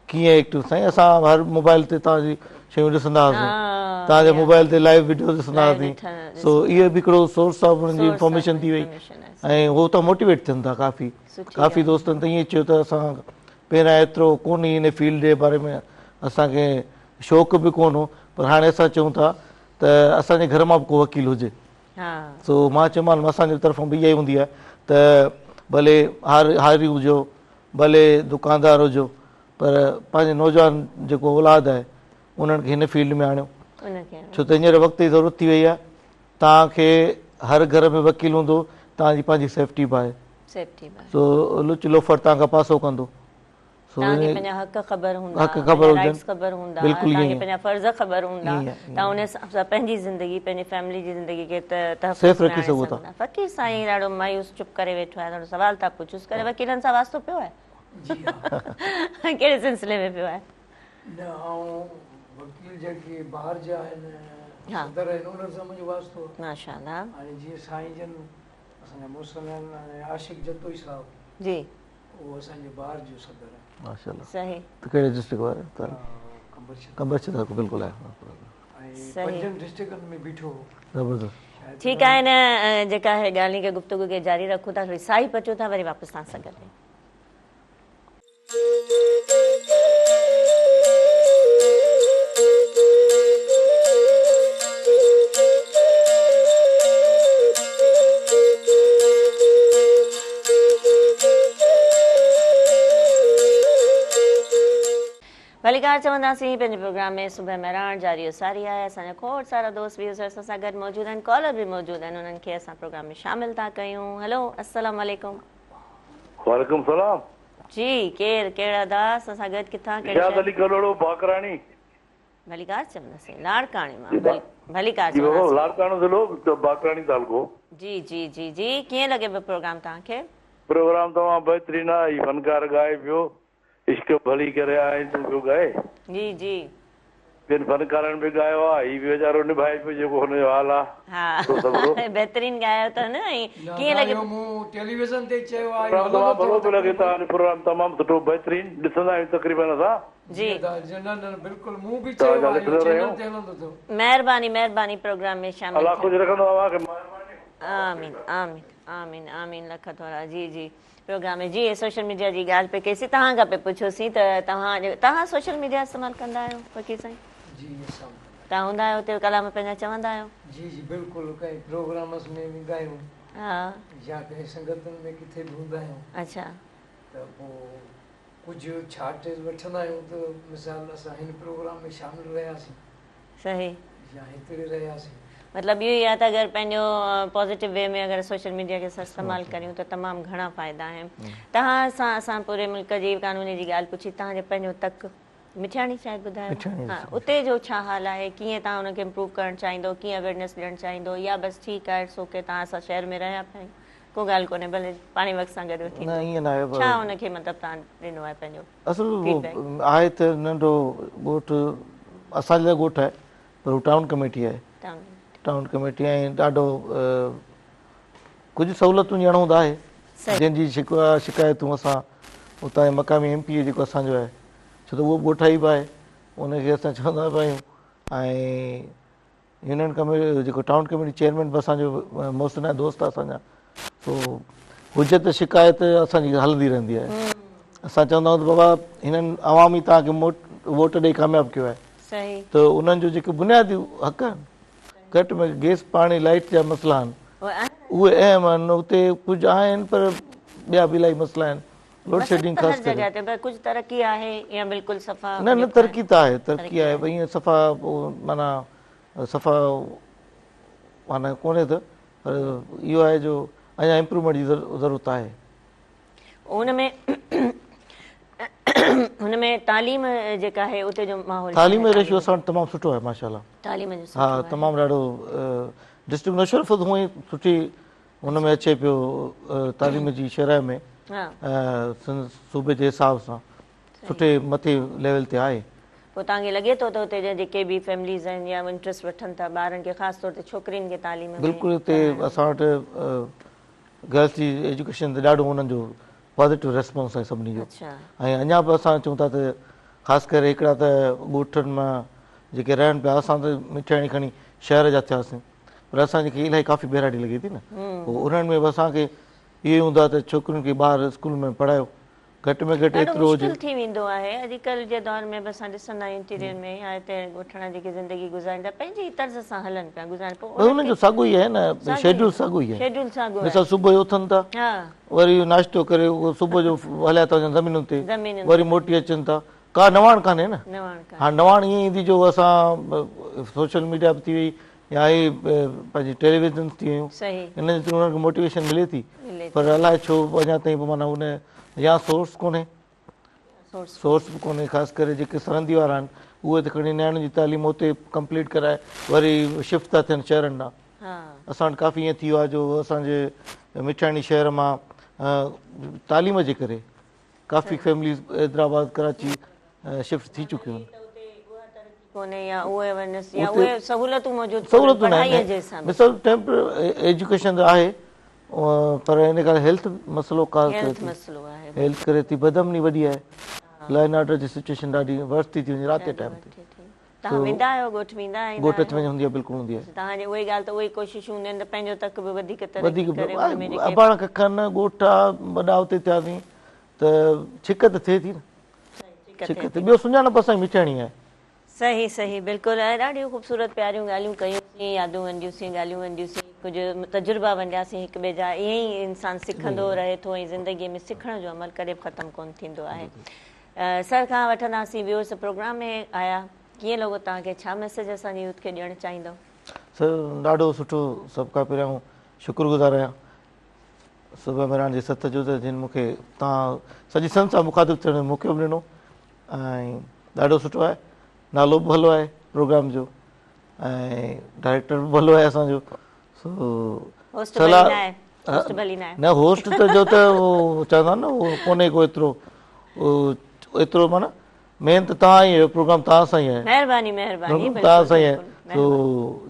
कीअं एक्टिव? साईं असां हर मोबाइल ते तव्हांजी शयूं ॾिसंदा हुआसीं, तव्हांजे मोबाइल ते लाइव वीडियो ॾिसंदा हुआसीं, सो इहो बि हिकिड़ो सोर्स ऑफ हुननि जी इंफॉर्मेशन थी वई ऐं उहो त मोटिवेट थियनि था काफ़ी। काफ़ी दोस्तनि त ईअं चयो त असां पहिरियां एतिरो कोन इन फील्ड जे बारे में असांखे शौक़ु बि कोन हो, पर हाणे असां चऊं था त असांजे घर मां बि को वकील हुजे। सो मां चयोमांसि असांजे तरफ़ां बि इहा ई हूंदी आहे त भले हारी हुजो, भले दुकानदार हुजो, पर पंहिंजे नौजवान जेको औलाद आहे उन्हनि खे हिन फील्ड में आणियो, छो त हींअर वक़्त जी ज़रूरत थी वई आहे। तव्हांखे हर घर में वकील हूंदो, तव्हांजी पंहिंजी सेफ्टी बि आहे, सो लुच लोफर तव्हां खां पासो कंदो, तव्हांखे पंहिंजा हक़ ख़बर हूंदा, हक़ ख़बर राइट्स ख़बर हूंदा, तव्हांखे पंहिंजा फ़र्ज़ ख़बर हूंदा, तव्हां उन हिसाब सां पंहिंजी ज़िंदगी, पंहिंजी फैमिली जी ज़िंदगी खे सेफ रखी सघो था। फ़क़ीर साईं ॾाढो मायूस चुप करे वेठो आहे, थोरो सवाल था पुछूंसि, करे वकीलनि सां वास्तो पियो आहे? कहिड़े सिलसिले में पियो आहे? न, ऐं वकील जेके ॿाहिरि जा आहिनि, सदर आहिनि, उन्हनि सां मुंहिंजो वास्तो आहे। माशाअल्लाह। हाणे जीअं साईं जन असांजा मोहसिन आहिनि, आशिक़ जतोई साहिबु जी, उहो असांजे ॿाहिरि जो सदर आहे। माशाअल्लाह। सही। त कहिड़े डिस्ट्रिक्ट वारे? कंबर छत बिल्कुलु आहे, पंजनि डिस्ट्रिक्टनि में बीठो। ज़बरदस्त। ठीकु आहे न, जेका आहे ॻाल्हि खे गुफ्तगू खे जारी रखूं था, थोरी साही पचूं था, वरी वापसि तव्हां सां गॾु। ڀليڪار چونداسين پنهنجي پروگرام ۾ صبح مهراڻ جاري و ساري آهي اسان جا کوڙ سارا دوست ويوئرز اسان سان گڏ موجود آهن ڪالر به موجود آهن انهن کي اسان پروگرام ۾ شامل ٿا ڪيون هلو السلام عليڪم. وعليڪم السلام. جي ڪير ڪهڙا ادا اسان سان گڏ ڪٿان ڪهڙي شاد علي ڪلهوڙو باقراڻي. ڀليڪار چونداسين لاڙڪاڻي مان ڀليڪار جي بابا لاڙڪاڻو ضلعو باقراڻي تعلقو. جي جي جي جي ڪيئن لڳي پيو پروگرام توهان کي. پروگرام تمام بهترين آ هي فنڪار ڳائي پيو عشق ڀلي ڪري آئين تون پيو ڳائي. جي جي. ٻين فنڪارن به ڳايو آ هي به ويچارو نڀائي پيو جيڪو هن جو حال آ ها سو صبرو. بهترين ڳايو اٿن ۽ ڪيئن لڳي. ڳايو مون ٽيليويزن تي چيو آ پروگرام تمام ڀلو پيو لڳي توهان جو پروگرام تمام سٺو بهترين ڏسندا آهيون تقريبن اسان. جي. ادا جي نه نه بلڪل مون به توهان چيو جا آ اهو ڏسندا چينل رهيون. تي هلندو اٿو. مهرباني مهرباني پروگرام ۾ شامل الله ٿيڻ. خوش رکندو اوهان کي مهرباني. آمين آمين آمين آمين لک ٿورا جي جي. پروگرام ۾ جي سوشل ميڊيا جي ڳالهه پئي ڪئيسين توهان کان پئي پڇيوسين ته توهان توهان سوشل ميڊيا استعمال ڪندا آهيو فقير سائين؟ جي اسان ڪندا آهيون. توهان هوندا آهيو اتي ڪلام پنهنجا چوندا آهيو؟ جي جي بلڪل ڪنهن پروگرامس ۾ ويندا آهيون ها يا ڪنهن سنگتن ۾ ڪٿي به هوندا آهيون اڇا ته پوء ڪجهه ڇاٽ وٺندا آهيون ته مثال اسان هن پروگرام ۾ شامل رهياسين. صحيح. يا هتڙي رهياسين. مطلب اهو ئي آهي ته اگر پنهنجو پازيٽو وي ۾ اگر سوشل ميڊيا کي اسان استعمال ڪريون ته تمام گهڻا فائدا آهن. توهان سان اسان پوري ملڪ جي قانون جي ڳالهه پڇي توهان جو پنهنجو تڪ مٺياڻي شايد ٻڌايو ها اتي جو ڇا حال آهي ڪيئن توهان ان کي امپروو ڪرڻ چاهيندو ڪيئن اويرنيس ڏيڻ چاهيندو يا بس ٺيڪ آهي it's okay توهان اسان شهر ۾ رهيا پيا آهيون ڪو ڳالهه ڪونهي ڀلي پاڻي وقت سان گڏ ٿيندو نه ائين ناهي ڇا ان کي مطلب توهان ڏنو آهي پنهنجو اصل آهي ته ننڍو ڳوٺ اسان جي لاء ڳوٺ آهي پر هو ٽائون ڪميٽي آهي ٽائون ڪميٽي ۽ ڏاڍو ڪجهه سهولتون ڏيڻ هوند آهي جنهن جي شڪوا شڪايتون اسان اتان جي مقامي ايم پي اي جيڪو اسان جو آهي ڇو ته اهو به ڳوٺائي به آهي ان کي اسان چوندا به آهيون ۽ يونين ڪميٽي جيڪو ٽائون ڪميٽي چيئرمين به اسان جو محسن آهي دوست آهي اسان جا سو حجت شڪايت اسان جي هلندي رهندي آهي اسان چوندا آهيون ته بابا هنن عوام ئي توهان کي ووٽ ڏئي ڪامياب ڪيو آهي ته انهن جو جيڪي بنيادي حق آهن گهٽ ۾ گئس پاڻي لائٽ جا مسئلا آهن اهي اهم آهن اتي ڪجهه آهن پر ٻيا به الاهي مسئلا آهن لوڊشيڊنگ خاص هر جڳهه تي پر ڪجهه ترقي آهي يا بلڪل صفا نه نه ترقي ته آهي ترقي آهي ائين صفا معنيٰ صفا معنيٰ ڪونهي ته پر اهو آهي جو اڃا امپروومينٽ جي ضرورت آهي. ان ۾ هن ۾ تعليم جيڪا آهي اتي جو ماحول تعليم جو ريشو اسان وٽ تمام سٺو آهي ماشاءالله تعليم جو سٺو ها تمام ڏاڍو ڊسٽرڪٽ نوشهرو هونئن ئي سٺي ان ۾ اچي پيو تعليم جي شرح ۾ سنڌ صوبي جي حساب سان سٺي مٿي ليول تي آهي. پوء توهان کي لڳي ٿو ته اتي جا جيڪي به فيمليز آهن يا انٽريسٽ وٺن ٿا ٻارن کي خاص طور تي ڇوڪرين کي تعليم ۾ بلڪل اتي اسان وٽ گرلس جي ايجوڪيشن تي ڏاڍو انهن جو پازيٽو ريسپانس آهي سڀني جو ۽ اڃا به اسان چئون ٿا ته خاص ڪري هڪڙا ته ڳوٺن مان جيڪي رهن پيا اسان ته مٺياڻي کڻي شهر جا ٿياسين پر اسان کي الاهي ڪافي ٻهراڙي لڳي ٿي نه پوء انهن ۾ به اسان کي اهو ئي هوندو آهي ته ڇوڪرين کي ٻاهر اسڪول ۾ پڙهايو گهٽ ۾ گهٽ ڏاڍو ايترو هجي. مشڪل ٿي ويندو آهي اڄڪلهه جي دور ۾ به اسان ڏسندا آهيون انٽيريئر ۾ يا هتي ڳوٺاڻا جيڪي زندگي گذارين ٿا پنهنجي ئي طرز سان هلن پيا گذارين پوء بس انهن جو ساڳو ئي آهي نه شيڊول ساڳو ئي آهي شيڊول ساڳو آهي مثال صبح جو اٿن ٿا وري ناشتو ڪري صبح جو هليا ٿا وڃن زمينن تي وري موٽي اچن ٿا ڪا نواڻ ڪانهي نه هاڻ نواڻ ائين ايندي جو اسان سوشل ميڊيا به ٿي وئي يا هي پنهنجي ٽيليويزنس ٿي ويون ان جي ٿرو انهن کي موٽيويشن ملي ٿي پر الائي ڇو اڃا تائين به معنيٰ ان يا سورس ڪونهي سورس به ڪونهي خاص ڪري جيڪي سرندي وارا آهن اهي ته کڻي نياڻين جي تعليم اتي ڪمپليٽ ڪرائي وري شفٽ ٿا ٿين شهرن ڏانهن اسان وٽ ڪافي ائين ٿي ويو آهي جو اسان جي مٺياڻي شهر مان تعليم جي ڪري ڪافي فيمليز حيدرآباد ڪراچي شفٽ ٿي چڪيون آهن. ڪونهي يا اهي اويرنيس يا اهي سهولتون موجود ڪونهن سهولتون پڙهائي جي حساب سان. مثال ٽيمپر ايجوڪيشن ته آهي پر ان کان هيلٿ مسئلو ڪاز ڪري هيلٿ ٿي مسئلو آهي هيلٿ ڪري ٿي بدامني وڏي آهي لا اينڊ آرڊر جي سچويشن ڏاڍي ورس ٿي ٿي وڃي رات جي ٽائيم تي. توهان ويندا آهيو ڳوٺ ويندا ايندا ڳوٺ اچ وڃ هوندي آهي بلڪل هوندي آهي. توهان جي اهي ڳالهه ته اهي ڪوششون هونديون آهن ته پنهنجو تڪ به وڌيڪ ترقي ڪري ان ۾ جيڪي اباڻا ڪکن ڳوٺ آ وڏا اتي ٿياسين ته ڇڪ ته ٿئي ٿي نه ڇڪ ٿئي ٻيو سڃاڻپ اسان جي مٺياڻي آهي. صحيح صحيح بلڪل ۽ ڏاڍيون خوبصورت پياريون ڳالهيون ڪيون سين يادون ونڊيون سين ڳالهيون ونڊيون سين ڪجهه تجربا ونڊياسين هڪ ٻئي جا ائين ئي انسان سکندو رهي ٿو ۽ زندگي ۾ سکڻ جو عمل ڪڏهن به ختم ڪونه ٿيندو آهي. سر کان وٺنداسين ويوز پروگرام ۾ آيا ڪيئن لڳو توهان کي ڇا ميسيج اسان جي يوٿ کي ڏيڻ چاهيندؤ؟ سر ڏاڍو سٺو سڀ کان پهريان آئون شڪر گذار آهيان صبح مهراڻ جي سٿ جو ته جن مون کي توهان سڄي سنڌ سان مخاطب ٿيڻ جو موقعو به ڏنو ۽ ڏاڍو سٺو آهي نالو به ڀلو آهي پروگرام جو ۽ ڊائريڪٽر به ڀلو آهي اسان جو سو هوسٽ ڀلي نه آهي هوسٽ ڀلي نه آهي نه هوسٽ ته جو ته چوندا نه اهو ڪونهي ڪو ايترو ايترو معنيٰ مين ته توهان ئي آهيو پروگرام توهان سان ئي آهي مهرباني مهرباني بلڪل توهان سان ئي آهي سو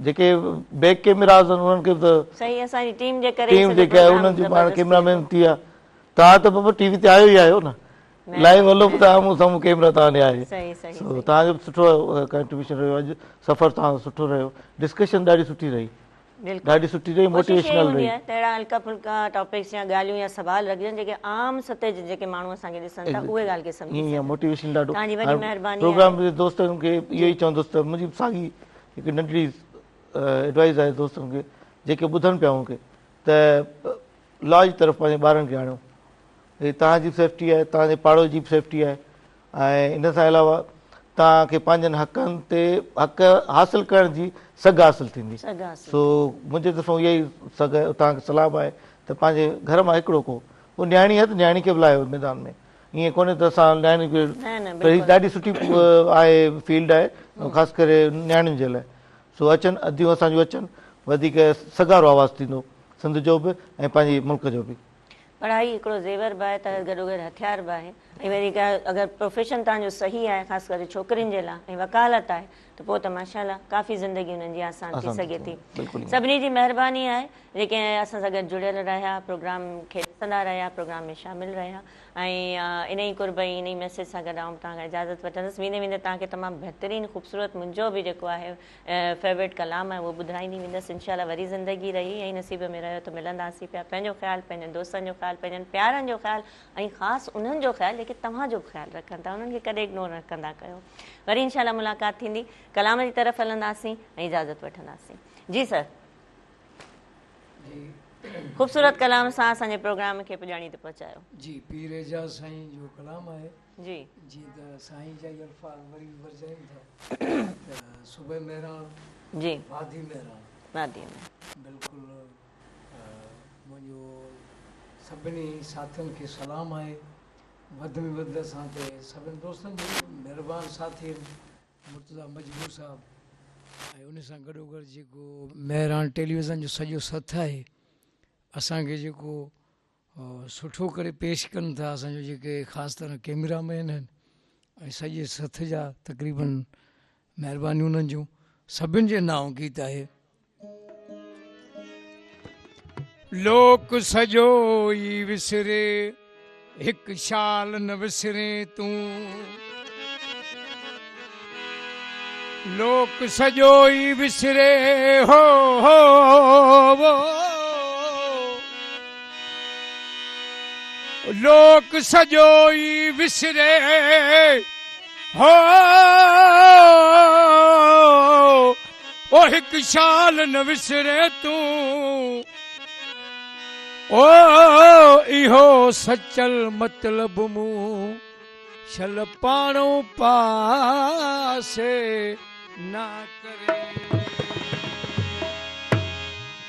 جيڪي بيڪ ڪيمراز آهن انهن کي به ته صحيح اسان جي ٽيم جي ڪري ٽيم جيڪا آهي انهن جو پاڻ ڪيمرا مين ٿي ويا توهان ته بابا ٽي وي تي آيو ئي آهيو نه لائيو هلو به توهان مون سامهون ڪيمرا توهان ڏي آهي صحيح صحيح سو توهان جو به سٺو ڪنٽريبيوشن رهيو اڄ سفر توهان جو سٺو رهيو ڊسڪشن ڏاڍي سٺي رهي ڏاڍي سٺي رهي موٽيويشنل رهي. ڪوشش اها ئي هوندي آهي ته اهڙا هلڪا ڦلڪا ٽاپڪس يا ڳالهيون يا سوال رکجن جيڪي عام سطح جي جيڪي ماڻهو اسان کي ڏسن ٿا اهي ڳالهه کي سمجهي سگهن. موٽيويشن ڏاڍو توهان جي وڏي مهرباني آهي. پروگرام جي دوستن کي اهو ئي چوندس ته منهنجي ساڳي هڪ ننڍڙي ايڊوائز آهي دوستن کي جيڪي ٻڌن پيا مون کي ته لا جي طرف پنهنجي ٻارن کي آڻيو هي توهان جي به سيفٽي آهي توهان جي پاڙو جي به سيفٽي آهي ۽ ان سان علاوه توهان کي پنهنجن حقن تي حق حاصل ڪرڻ جي سگهه حاصل ٿيندي سو منهنجي طرفان اها ئي سگهه توهان کي صلاح به آهي ته پنهنجي گهر مان هڪڙو ڪو پوء نياڻي آهي ته نياڻي کي به لاهيو ميدان ۾ ائين ڪونهي ته اسان نياڻي کي پر هي ڏاڍي سٺي آهي فيلڊ آهي خاص ڪري نياڻين جي لاء سو اچن اديون اسان جون اچن وڌيڪ سگهارو آواز ٿيندو سنڌ جو به ۽ پنهنجي ملڪ جو به. پڙهائي هڪڙو زيور به آهي ته گڏوگڏ هٿيار به آهي ۽ وري اگر پروفيشن توهان جو صحيح آهي خاص ڪري ڇوڪرين جي لاء ۽ وڪالت آهي ته پوء ته ماشاء الله ڪافي زندگي انهن جي آسان ٿي سگهي ٿي سڀني جي مهرباني آهي جيڪي اسان سان گڏ جڙيل رهيا پروگرام کي ڏسندا رهيا پروگرام ۾ شامل رهيا ۽ انهي قرب ۽ انهي ميسيج سان گڏ آئون توهان کان اجازت وٺندس ويندي ويندي توهان کي تمام بهترين خوبصورت منهنجو به جيڪو آهي فيورٽ ڪلام آهي اهو ٻڌرائيندي ويندس انشاء الله وري زندگي رهي ۽ نصيب ۾ رهيو ته ملنداسين پيا پنهنجو خيال پنهنجن دوستن جو خيال پنهنجن پيارن جو خيال ۽ خاص انهن جو خيال جيڪي توهان جو به خيال رکن ٿا انهن کي ڪڏهن اگنور نه ڪندا ڪيو وري انشاء الله ملاقات ٿيندي ڪلام جي طرف هلنداسين ۽ اجازت وٺنداسين جي سر خوبصورت ڪلام سان اسان جي پروگرام کي پڄاڻي تي پهچايو. جي پير اعجاز سائين جو ڪلام آهي. جي. جيئن ته سائين جا ئي الفاظ وري به ورجايون ٿا ته صبح مهراڻ جي وادي مهراڻ وادي مهراڻ بلڪل منهنجو سڀني ساٿين کي سلام آهي وڌ ۾ وڌ اسان تي سڀني دوستن جو مهربان ساٿي آهن مرتضيٰ مجبور صاحب ۽ ان سان گڏوگڏ جيڪو مهراڻ ٽيليويزن جو سڄو سٿ آهي اسان کي جيڪو سٺو ڪري پيش ڪن ٿا اسان جو جيڪي خاص طرح ڪيمرا مين آهن ۽ سڄي سٿ جا تقريبن مهربانيون انهن جون سڀن جي نانء گيت آهي. لوڪ سڄو ئي وسري هڪ شال نه وسرين تون لوڪ سڄو ئي وسري هو هو لوڪ سڄو ئي وسري هو او هڪ شال نه وسرين تون او اهو سچل مطلب مون شل پاڻئون پاسي نه ڪري.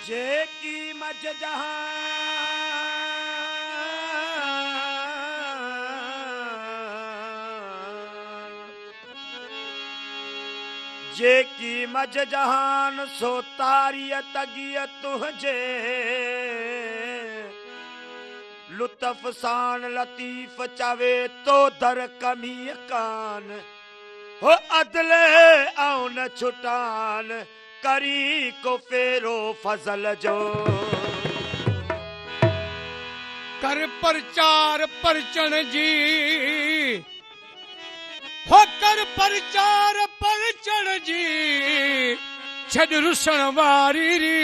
جيڪي منجهه جهان. جيڪي منجهه جهان سو تاريء تڳيء تنهنجي. لطف ساڻ لطيف چوي تو در ڪمي ڪان هو عدل آئون نه ڇٽان ڪرين ڪو ڦيرو فضل جو. ڪر پرچار پرچڻ جي هو ڪر پرچار پرچڻ جي ڇڏ رسڻ واري ريت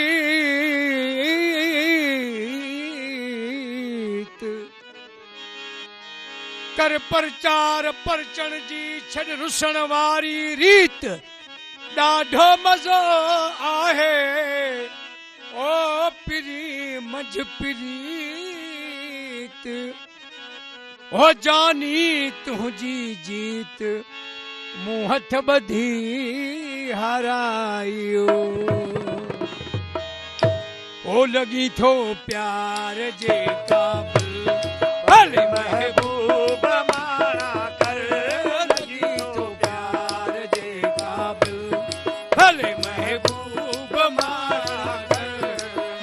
ڪر پرچار پرچڻ جي ڇڏ رسڻ واري ريت ڏاڍو مزو آهي او پرين منجهه پريت. हो जानी तुंहिंजी जीत मूं हथ ॿधी हारायो। ओ लॻी थो प्यार जे क़ाबिल भले महबूब माणा कर, लॻी थो प्यार जे क़ाबिल भले महबूब माणा कर।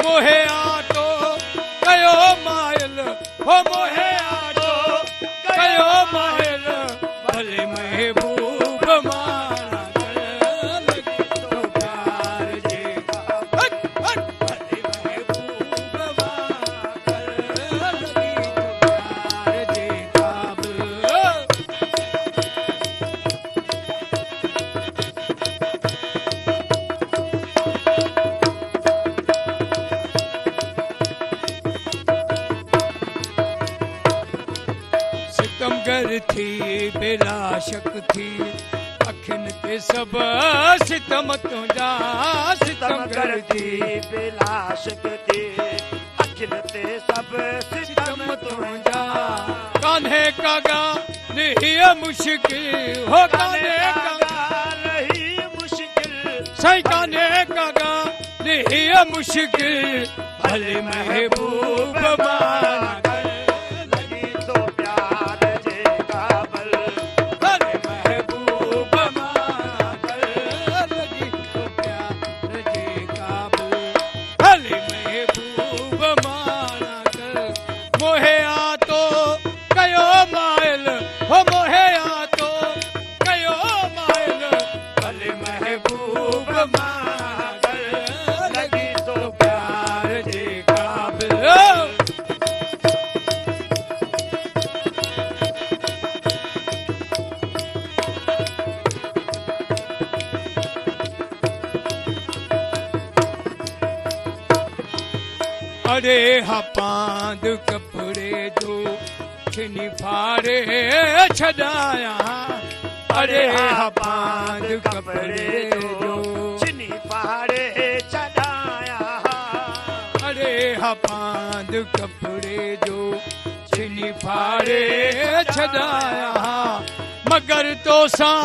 मोहे आटो कयो माइल, हो मोहे आटो कयो माइल भले महबूब माणा कर, लॻी थो प्यार जे क़ाबिल भले महबूब माणा कर, लॻी थो प्यार जे क़ाबिल। सितमगर थी बिलाशक थी अखियुनि ते सभु सितम तुंहिंजा, सितमगर थी बिलाशक थी अखियुनि ते सभु सितम तुंहिंजा। कान्हे का ॻाल्हि हीअ मुश्किल, हो कान्हे का ॻाल्हि हीअ मुश्किल, साईं कान्हे का ॻाल्हि हीअ मुश्किल भले महबूब माणा कर, लॻी थो प्यार जे क़ाबिल भले महबूब माणा कर, लॻी थो प्यार जे क़ाबिल भले महबूब माणा कर। मोहे आतो कयो माइल, हो मोहे आतो कयो माइल भले महबूब माणा कर, लॻी थो प्यार जे क़ाबिल। अड़े हा पांद कपिड़े जो छिनी फाड़े छॾाया, अड़े हा पांद कपिड़े जो छिनी फाड़े छॾाया, अड़े हा पांद कपिड़े जो छिनी फाड़े छॾाया। मगर तोसां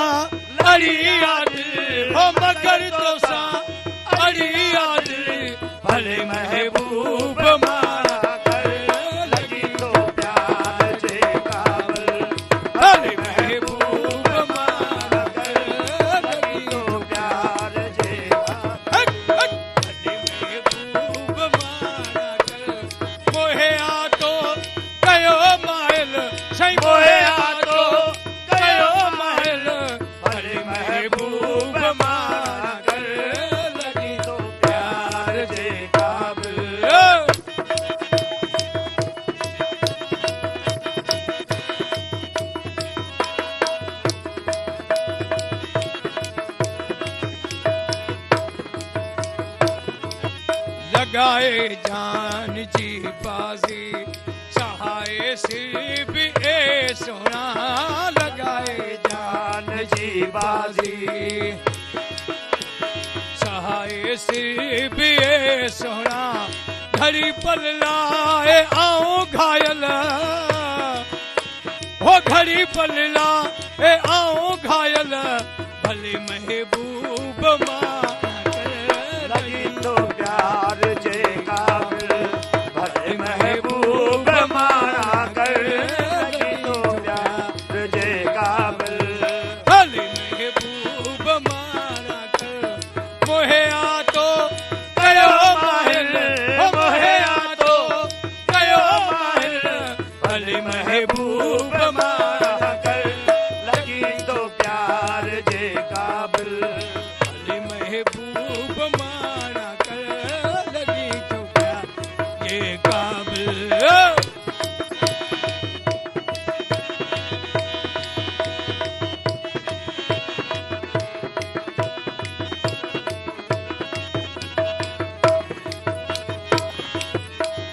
अड़ी आ दिल, हो मगर तोसां अड़ी आ दिल भले महबूब माणा कर, लॻी थो प्यार जे क़ाबिल भले महबूब माणा कर, लॻी थो प्यार जे क़ाबिल भले महबूब माणा कर। मोहे आतो कयो माइल, साईं मोहे आतो कयो माइल भले महबूब माणा कर, लॻी थो प्यार जे क़ाबिल। लॻाए जान जी बाज़ी सहाय सिर बि ए सोना, लॻाए जान जी बाज़ी सहाय सिर बि ए सोना। घड़ी पल लाए आऊं घायल, हो घड़ी पल लाए आऊं घायल भले महबूब माणा कर, लॻी थो प्यार जे क़ाबिल भले महबूब माणा कर, लॻी थो प्यार जे क़ाबिल भले महबूब माणा कर। मोहे आतो कयो माहिल, हो मोहे आतो कयो माहिल भले महबूब माणा कर, लॻी थो प्यार जे क़ाबिल भले महबूब माणा कर, लॻी थो प्यार जे क़ाबिल।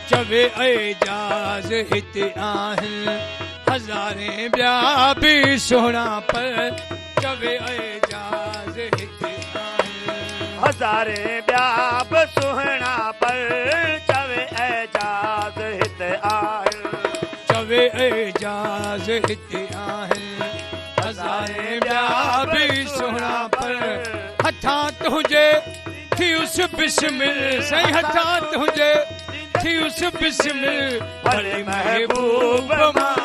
चवे एजाज़ हिते आहिनि हज़ारे ॿिया बि सुहिणा पर, चवे एजाज़ हिते आहिनि हज़ारे ॿिया बि सुहिणा पर, चवे एजाज़ हिते आहिनि, चवे اعجاز هتي آهن هزارين ٻيا به سهڻا پر هٿان تنهنجي ٿيس بسمل سائين هٿان تنهنجي ٿيس بسمل ڀلي محبوب مان.